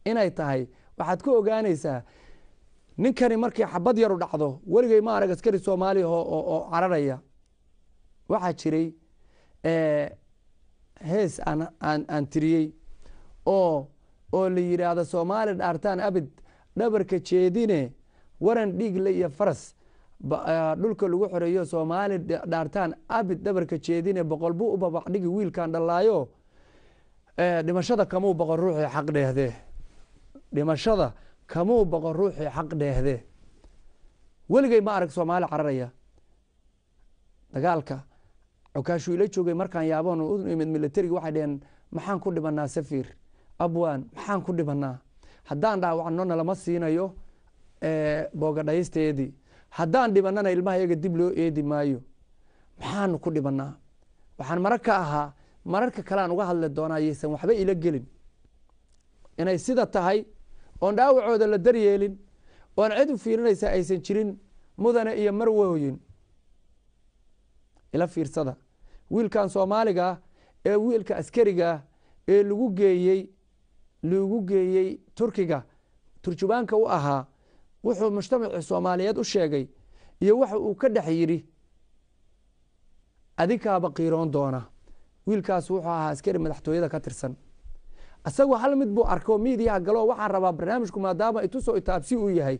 Inay tahay waxaad ku ogaanaysaa ninkani markii xabad yaru dhacdo. Weligay ma arag askari Soomaaliya oo cararaya. Waxaa jiray hees aan tiriyey oo la yidhaahdo Soomaali dhaartaan abid dhabarka jeedine, waran dhiigle iyo faras dhulka lagu xoreeyo. Soomaali dhaartaan abid dhabarka jeedine, boqol buu u babac dhigi wiilkan dhalaayo. Dhimashada kamuu boqol ruuxii xaq dheehdee. Dhimashada kamuu boqol ruuxii xaq dheehdee. Weligay ma arag Soomaali cararaya. Dagaalka Cukaashuu ila joogay markaan yaaboon u imid milatariga, waxay dheheen maxaan ku dhibanaa safiir abwaan, maxaan ku dhibanaa haddaan dhaawacno nalama siinayo boogadhaysteedii, haddaan dhibanana ilmaha iyaga dib loo eedi maayo, maxaanu ku dhibanaa? Waxaan marar ka ahaa mararka kale aan uga hadli doonaa yaysan waxba ila gelin inay sida tahay oon dhaawacooda la daryeelin oon cid u fiirinaysa aysan jirin. Mudane iyo marwooyin, ila fiirsada wiilkan Soomaaliga ee wiilka askariga ee lagu geeyey Turkiga turjubaanka u ahaa, wuxuu mujtamacii Soomaaliyeed u sheegay Iyo waxa uu ka dhex yidhi adinkaaba qiiroon doona. Wiilkaas wuxuu ahaa askari madaxtooyada ka tirsan. Isagoo hal mid buu arko miidiyaha galo. Waxaan rabaa barnaamijku maadaama ituso itaabsi uu yahay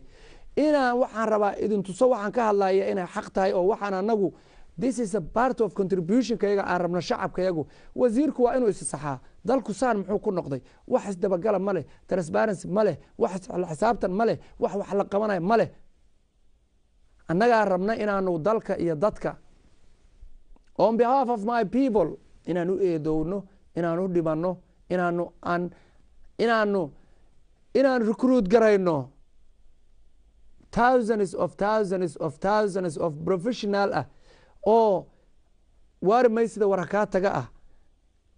inaan waxaan rabaa idin tuso waxaan ka hadlaya inay xaq tahay, oo waxaan anagu this is a part of contributionkayaga aan rabno shacabkayagu. Wasiirku waa inuu isisaxaa. Dalku saan muxuu ku noqday? Wax isdabagala ma leh, transparency ma leh, wax xisaabtan ma leh, wax la qabanaya ma leh. Annagaa rabna inaanu dalka iyo dadka, on behalf of my people, inaan u eedowno, inaan u dhimanno, inaanu aan inaanu inaan recruit garayno thousands of thousands of thousands of professional ah oo waari maysida warakaa taga ah.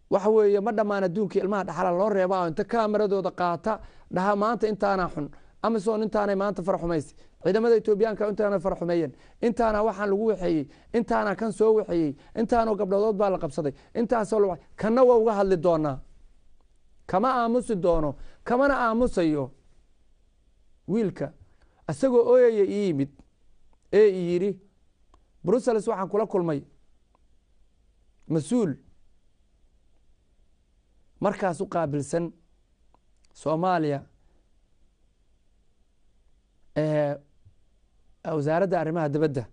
Waxa weeye ma dhammaan adduunka ilmaha dhaxala loo reebaa oo inta kaameradooda qaata dhaha maanta intaana xun, AMISOM intaanay maanta faraxumaysa, ciidamada Etoobiyaanka intaana faraxumeeyeen, intaana waxaan lagu waxeeyey, intaana kan soo waxeeyey, intaanoo gabdhadood baa la qabsaday, intaasoo la kanna waa uga hadli doonaa. Kama aamusi doono, kamana aamusayo. Wiilka isagoo ooyaya ii yimid ee i yidhi Brussels waxaan kula kulmay mas-uul markaas u qaabilsan Soomaaliya wasaaradda arrimaha dibadda,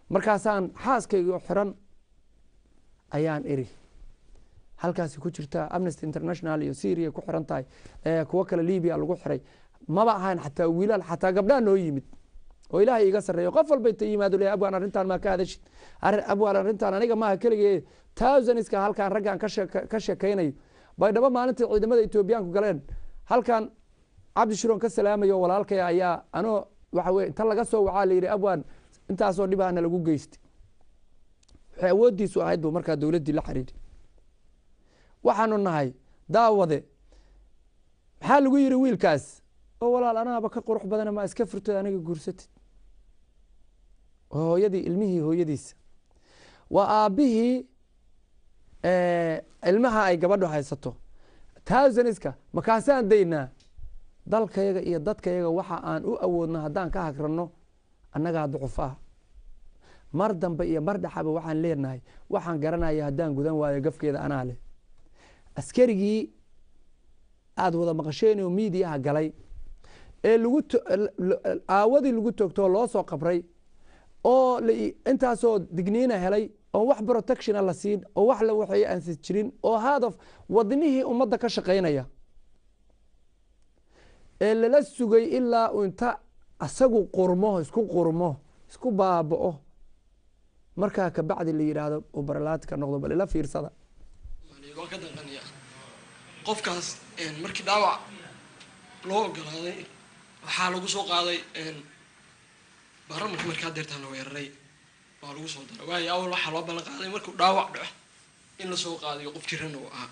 markaasaan xaaskayga xiran ayaan iri halkaasi ku jirta Amnesty International iyo Syria ku xiran tahay, kuwo kale Libya lagu xiray. Maba ahayn xataa wiilal, xataa gabdhaha noo yimid oo Ilaahay iga sarreeyo. Qof walba inta yimaado leeyahay, "Abwaan, arrintan maa ka hadashid? Abwaan, arrintan aniga maaha keligee, thousandska halkaan raggaan ka sheekaynayo." Baydhabo maalintii ciidamada Etoobiyaanku galeen, halkan Cabdi Shiroon ka salaamayo walaalkay ayaa anoo waxa weye inta laga soo wacaa la yidhi, "Abwaan, intaasoo dhibaana lagu geystay." Waxay awooddiisu ahayd buu markaa dowladdii la xiriiri. Waxaanu nahay daawade. Maxaa lagu yidhi wiilkaas? "Oo walaal, anaaba ka qurux badana, ma iska furtod aniga guursatid?" Waa hooyadii ilmihii, hooyadiisa, waa aabbihii ilmaha ay gabadhu haysato. Thousands-ka makaasaan daynaa dalkayaga iyo dadkayaga. Waxa aan u awoodno haddaan ka hagranno, annagaa ducuf ah. Mar dambe iyo mar dhexaba waxaan leenahay, waxaan garanaya haddaan gudan waayo gafkeeda anaa leh. Askarigii aada wada maqasheen oo miidiyaha galay ee lagu aawadii lagu toogtoo loo soo qabray oo intaasoo digniina helay oo wax protectiona la siin oo wax la waxeeye aansi jirin oo haadaf wadnihii ummadda ka shaqaynaya ee lala sugay ilaa uu inta asagu qurmo, isku qurmo, isku baaba'o, markaa kabacdi la yidhaahdo uu baralaatika noqdo. Bal ila fiirsada. Waan ka danqaniya qofkaas. Markii dhaawac loo ogolaaday waxaa lagu soo qaaday baarlamanka. Markaa deertaan la weeraray waa lagu soo daray, waayo awal waxaa loo ballan qaaday markuu dhaawac dhaco in lasoo qaadayo. Qof jirana uu ahaa,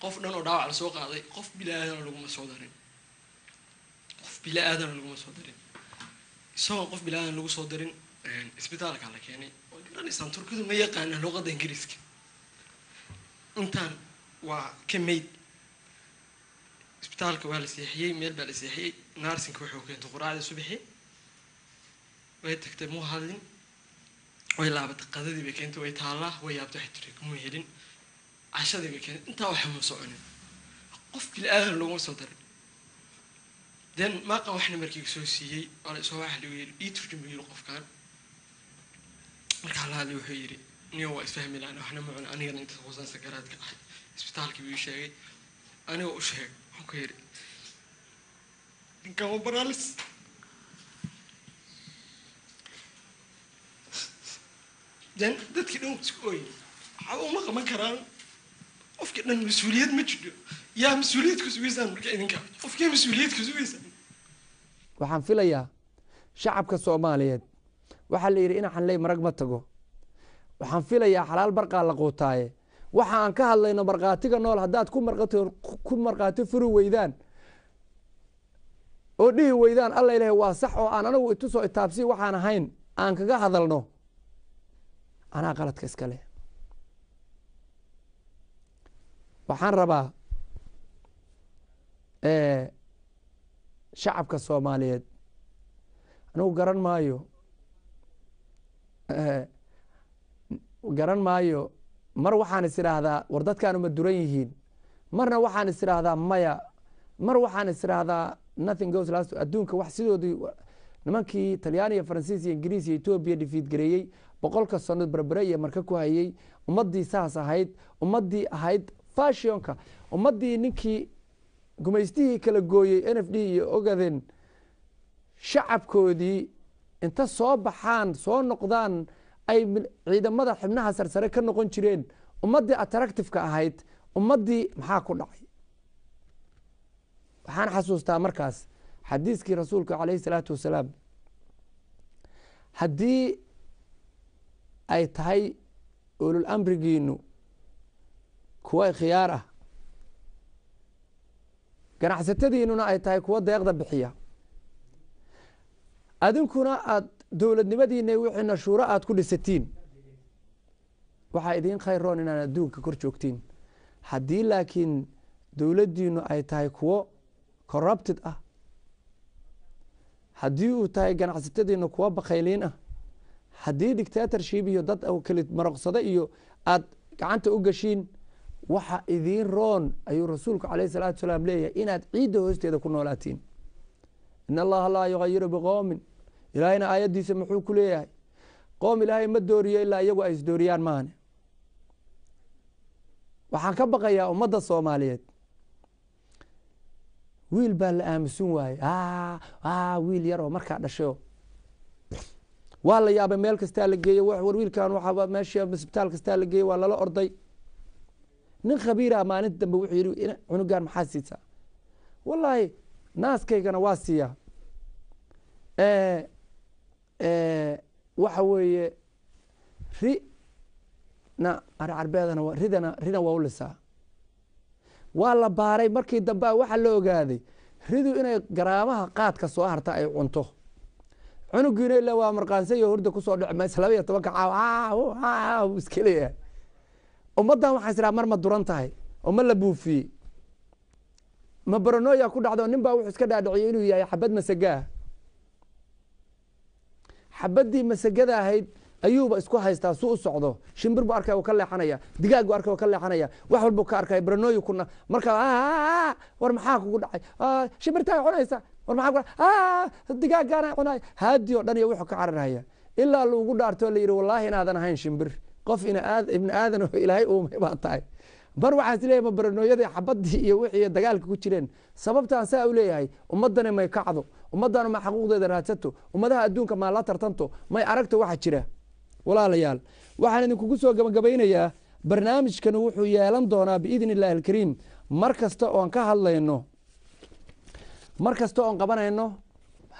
qof dhan oo dhaawac lasoo qaaday, qof bila-aadana laguma soo darin, qof bila-aadana laguma soo darin. Isagoon qof bila-aadan lagu soo darin isbitaalka la keenay. Waad garanaysaan, Turkidu ma yaqaanaan luqadda Ingiriiska. Intaan waa ka mayd. Isbitaalka waa la seexiyey, meel baa la seexiyey. Nursing-ka wuxuu keentay quraacdii subaxii, way tagtay, muu hadlin, way laabatay, qadadii bay keentay, way taallaa, way yaabtay, waxay tiri kumuu helin. Cashadii bay keentay, intaa waxa muu soconin, qof bili-aadan looguma soo darin. Then maaqan waxna markii soo siiyey waa la soo waxa lagu yidhi ii turjum buu yidhi qofkan. Markaa la hadlay wuxuu yidhi, "Niyo, waa isfahmi lahan, waxna ma cuna anigana inta quusan sakaraadka ahay." Isbitaalkii buu ii sheegay, anigoo u sheegay waxaan ku yidhi, "Ninkan waa paralysis." Then dadkii dhan isku ooyey, waxba uma qaban karaan qofkii dhan, mas-uuliyad ma jiro. Yaa mas-uuliyad ku sugaysaan marka idinka? Qofkee mas-uuliyad ku sugaysaan? Waxaan filayaa shacabka Soomaaliyeed, waxaa la yidhi inaxan ley marag ma tago. Waxaan filayaa xalaal barqaa la quutaaye. Waxa aan ka hadlayno markhaatiga nool haddaad ku markhaati furi weydaan oo dhihi weydaan alla ilahay waa sax, oo aan anagu itusoo itaabsi waxaan ahayn aan kaga hadalno, anaa qaladka iska leh. Waxaan rabaa shacabka Soomaaliyeed, anigu garan maayo. Garan maayo. Mar waxaan is idhaahdaa, war dadkaanu ma duran yihiin? Marna waxaan is idhaahdaa maya. Mar waxaan is idhaahdaa nothing goes last. Adduunka wax sidoodii nimankii Talyaani iyo Faransiis iyo Ingiriis iyo Etoobiya defeat gareeyey, 100-ka sano Berbere iyo marka ku hayey, ummaddii saas ahayd, ummaddii ahayd fashionka, ummaddii ninkii gumaystihii kala gooyey NFD iyo Ogaden, shacabkoodii inta soo baxaan soo noqdaan ay ciidamada xibnaha sarsare ka noqon jireen, ummaddii attractive-ka ahayd, ummaddii maxaa ku dhacay? Waxaan xasuustaa markaas xadiiskii rasuulka calayhi salaatu wasalaam: haddii ay tahay ulul amrigiinu kuwa khiyaar ah, ganacsatadiinuna ay tahay kuwa deeqda bixiya, adinkuna aad dowladnimadiina wixiina shuuro aad ku dhisatiin, waxaa idiin khayroon inaan adduunka kor joogtiin. Haddii laakiin dowladdiinu ay tahay kuwo corrupted ah, haddii uu tahay ganacsatadiinu kuwo bakhayliin ah, haddii dictatorship iyo dad kali maroqsado iyo aad gacanta u gashiin, waxa idiin roon, ayuu rasuulku calayhi salaatu wasalaam leeyahay, inaad ciidda hoosteeda ku noolaatiin. In Allaha laa yugayiru biqowmin. Ilaahayna aayaddiisa muxuu ku leeyahay? Qoom Ilaahay ma dooriyo ilaa iyagu ay isdooriyaan maahane. Waxaan ka baqayaa ummadda Soomaaliyeed. Wiil baa la aamusun waayey, wiil yar oo markaa dhashayo waa la yaabay. Meel kastaa la geeyey. War wiilkan waxaa meesha isbitaal kastaa la geeyey, waa lala orday. Nin khabiira maalinta dambe wuxuu yidhi, cunugan maxaa siisaa? Wallaahi naaskaygana waa siiyaa, waxa weeye ri na carbeedana ridana rina waa u lisaa. Waa la baaray. Markii dambe waxaa la ogaaday ridu inay garaamaha qaadka soo harta ay cunto. Cunugiina ila waa marqaansay hurda kusoo dhici maysa 12-ka caaw iska leeyahay. Ummaddan waxaan isiraha, mar ma duran tahay oo ma la buufiyey? Ma paranoia ku dhacdo? Nin baa wuxuu iska dhaadhiciyey inuu yahay xabad masagaa. Xabaddii masagada ahayd ayuuba isku haystaa. Su u socdo, shimbir buu arkaya, uu ka leexanaya, digaag buu arkaya, uu ka leexanaya, wax walbuu ka arkaya. Paranoia kuna marka. War maxaa kugu dhacay? Shimbirtaa cunaysa. War maxaa ku digaaggaana cunay? Haadi oo dhan iyo wuxuu ka cararhaya ilaa lagu dhaarto la yidhi, wallaahi inaadan ahayn shimbir, qof ina aad ibni aadan oo Ilaahay uumay baa tahay. Mar waxaan is leeyahay, ma paranoiadii xabaddii iyo wixii dagaalka ku jireen? Sababtaan saa u leeyahay, ummaddani may kacdo, ummaddanu ma xaquuqdeeda raadsato, ummadaha adduunka maa la tartanto, may aragto waxa jira. Walaalayaal, waxaan idinkugu soo gabagabaynayaa, barnaamijkani wuxuu yeelan doonaa biidni illaahi alkariim mar kasta oon ka hadlayno, mar kasta oon qabanayno,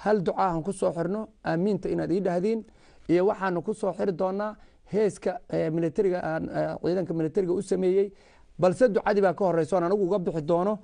hal ducaahan ku soo xirno, aamiinta inaad ii dhahdiin, iyo waxaanu ku soo xiri doonaa heeska militariga aan ciidanka militariga u sameeyey. Balse ducadii baa ka horeysa oon anigu uga bixi doono.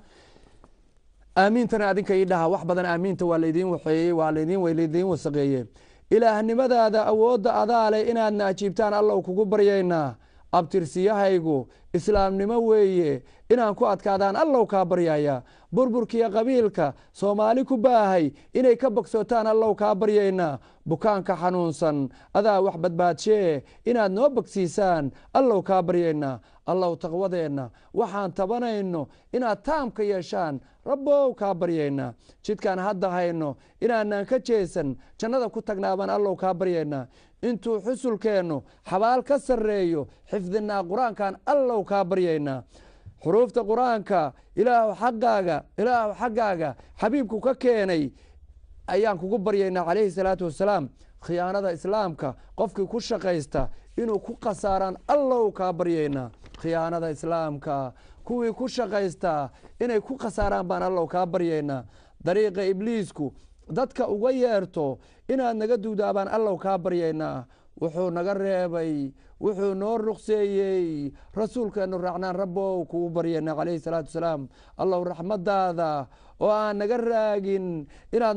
Aamiintana adinka ii dhaha. Wax badan aamiinta waa laydiin waxeeyey, waa laydin way laydiin wasaqeeye. Ilaahnimadaada awoodda adaale inaadna ajiibtaan Allow kugu baryaynaa. Abtirsiyahaygu islaamnimo weeye, inaan ku adkaadaan Allow kaa baryaya. Burburkiyo qabiilka Soomaali ku baahay inay ka bogsootaan Allow kaa baryaynaa. Bukaanka xanuunsan adaa wax badbaadshee, inaad noo bogsiisaan Allow kaa baryaynaa. Allow taqwadeenna waxaan tabanayno inaad taamka yeeshaan Rabbow kaa baryaynaa. Jidkaan hadda hayno inaanaan ka jeesan, jannada ku tagnaabaan Allow kaa baryaynaa. Intuu xusulkeennu xabaal ka sarreeyo, xifdinaa Qur-aankan Allow kaa baryaynaa. Xuruufta Qur-aanka Ilaahu xaggaaga, Ilaahu xaggaaga xabiibku ka keenay ayaan kugu baryaynaa calayhi salaatu wasalaam. Khiyaanada islaamka qofkii ku shaqaysta inuu ku khasaaraan Allow kaa baryaynaa. Khiyaanada islaamka kuwii ku shaqaystaa inay ku khasaaraan baan Allow kaa baryaynaa. Dariiqa ibliisku dadka uga yeerto inaad naga duudaabaan Allow kaa baryaynaa. Wuxuu naga reebay, wuxuu noo ruqseeyey rasuulkeenu raacnaan Rabbow kugu baryaynaa calayhi salaatu wasalaam. Allow raxmadaada oo aan naga raagin inaad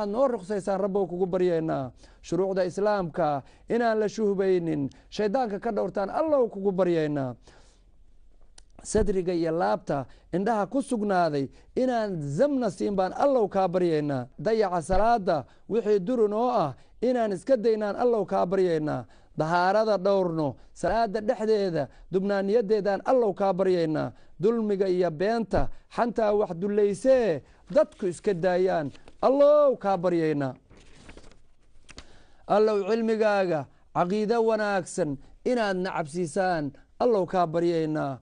noo ruqsaysaan Rabbow kugu baryaynaa. Shuruucda islaamka inaan la shuhbaynin, shaydaanka ka dhowrtaan Allow kugu baryaynaa. Sadriga iyo laabta indhaha ku sugnaaday inaan zamna siin baan Allow kaa baryaynaa. Dayaca salaada wixii durun oo ah inaan iska daynaan Allow kaa baryaynaa. Dahaarada dhowrno salaada dhexdeeda dubnaaniyadeedaan Allow kaa baryaynaa. Dulmiga iyo beenta xantaa wax dullaysee dadku iska daayaan Allow kaa baryaynaa. Allow cilmigaaga caqiido wanaagsan inaad nacabsiisaan Allow kaa baryaynaa.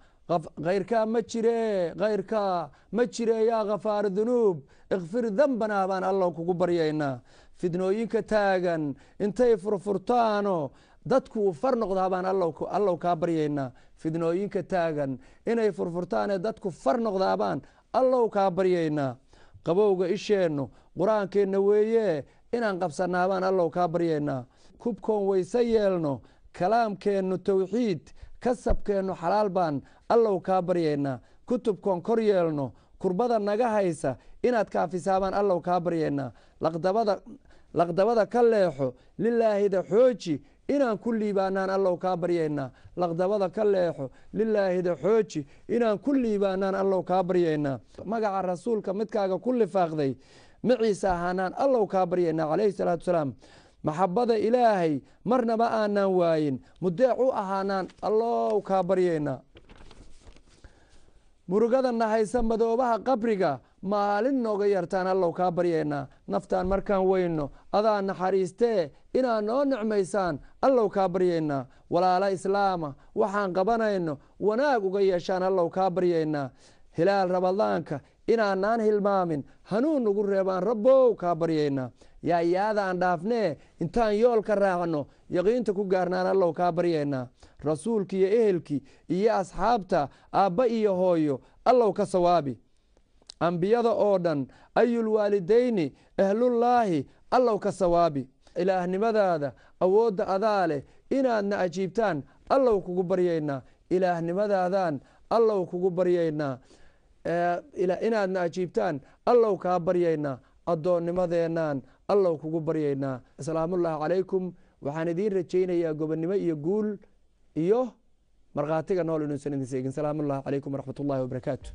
Khayrkaa ma jire, khayrkaa ma jire, yaa khafaar dunuub ikfir dambanaa baan Allow kugu baryaynaa. Fidnooyinka taagan intay furfurtaano dadku far noqdaa baan Allow kaa baryaynaa. Fidnooyinka taagan inay furfurtaanee dadku far noqdaabaan Allow kaa baryaynaa. Qabowga isheennu qur-aankeenna weeye inaan qabsanaabaan Allow kaa baryaynaa. Kubkoon wayse yeelno kalaamkeennu towxiid kasabkeennu xalaal baan Allow kaa baryaynaa. Kutubkoon kor yeelno kurbada naga haysa inaad kaafisaabaan Allow kaa baryaynaa. Laqdabada ka leexo lilaahida xooji inaan ku liibaanaan Allow kaa baryaynaa. Laqdabada ka leexo lilaahida xooji inaan ku liibaanaan Allow kaa baryaynaa. Magaca rasuulka midkaaga ku lifaaqday maciisa ahaanaan Allow kaa baryaynaa calayhi salaatu wasalaam. Maxabada Ilaahay marnaba aanaan waayin mudeec u ahaanaan Allow kaa baryaynaa. Murugada nahaysa madoobaha qabriga maalin nooga yartaan Allow kaa baryaynaa. Naftaan markaan weyno adaa naxariistee inaad noo nicmaysaan Allow kaa baryaynaa. Walaalo islaama waxaan qabanayno wanaag uga yeeshaan Allow kaa baryaynaa. Hilaal Ramadaanka inaanaan hilmaamin hanuun ugu reebaan Rabbow kaa baryaynaa. Yaayaada aan dhaafnee intaan yoolka raacno yaqiinta ku gaarnaan Allow kaa baryaynaa. Rasuulki iyo ehelkii iyo asxaabta aabba iyo hooyo Allow ka sawaabi. Ambiyada oo dhan ayulwaalidayni ahlullaahi Allow ka sawaabi. Ilaahnimadaada awoodda adaa leh inaadna ajiibtaan Allow kugu baryaynaa. Ilaahnimadaadaan Allow kugu baryaynaa. Inaadna ajiibtaan Allow kaa baryaynaa. Addoonnimadeenaan Allow kugu baryaynaa. Asalaamullaahi calaykum. Waxaan idiin rajaynayaa gobonnimo iyo guul iyo markhaatiga nool inuusan idin seegin. Salaamullaahi calaykum waraxmatullaahi wabarakaatu.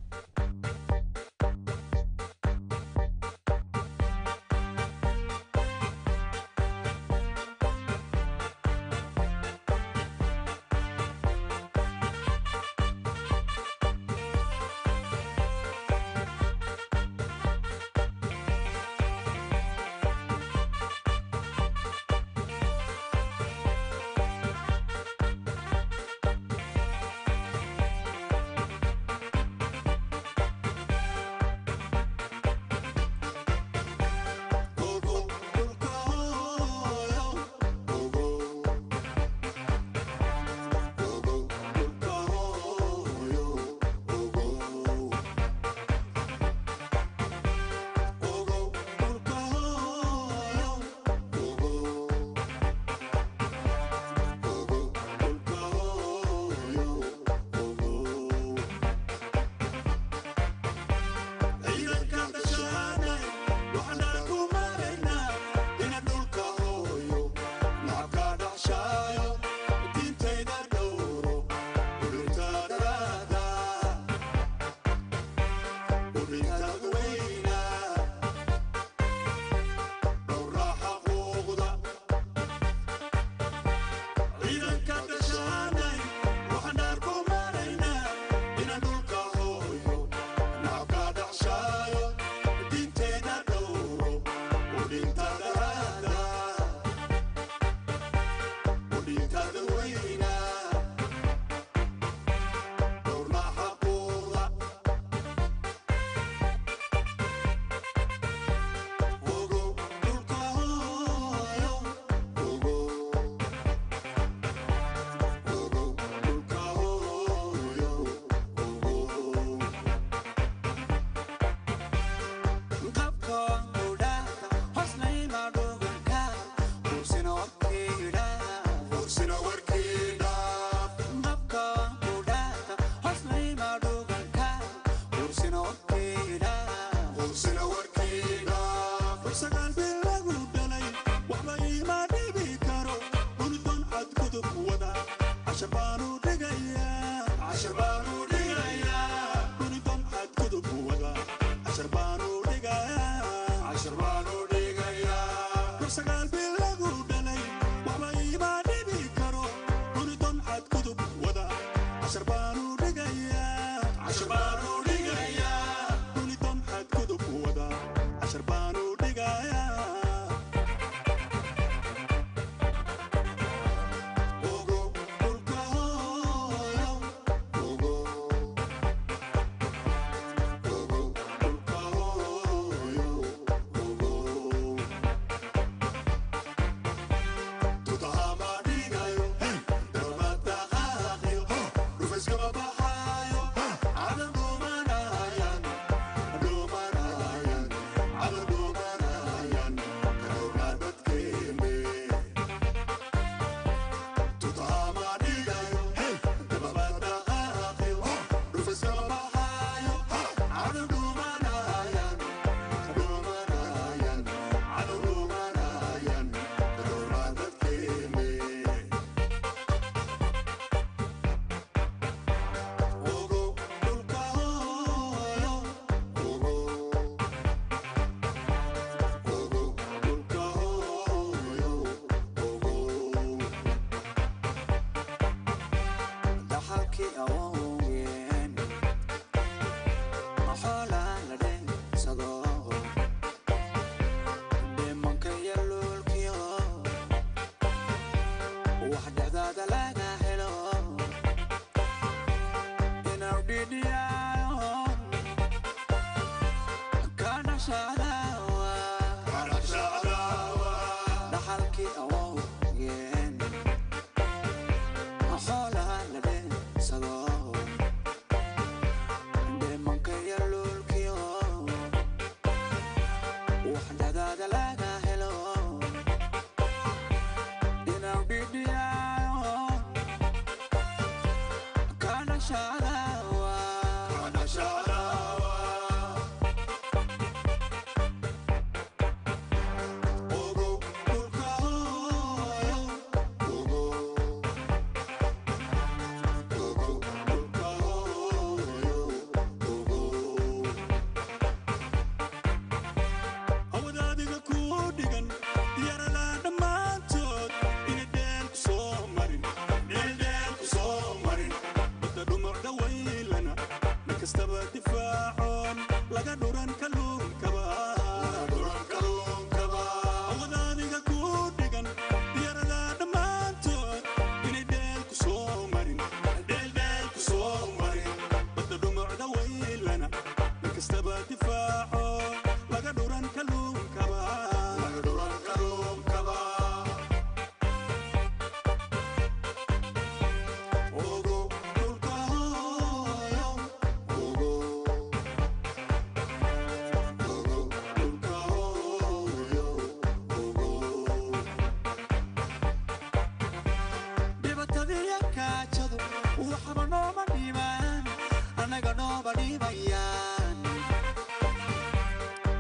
Cashar baanu dhigayaa.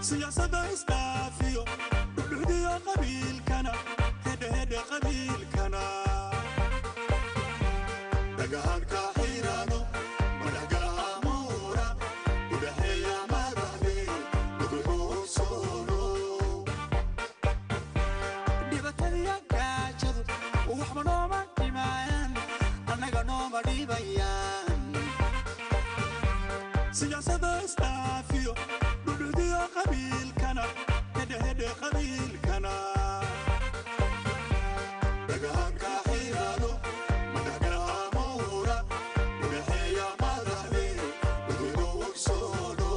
Siyaasadda isdhaafiyo dhudhudiyo qabiilkana hedhehedhe qabiilkana dhagahanka xiraano madaxgalaha muura udhaxeeya madaxde laguxuusoono dhibatadiya gaajadu waxba nooma dhimayaan annaga nooma dhibayaan siyaasadda isdhaafiyo dhudhudiyo qabiilkana hedhehedhe qabiilkana dhagahanka xiraano madaxgalaha muura udhaxeeya madaxde laguxuusoono.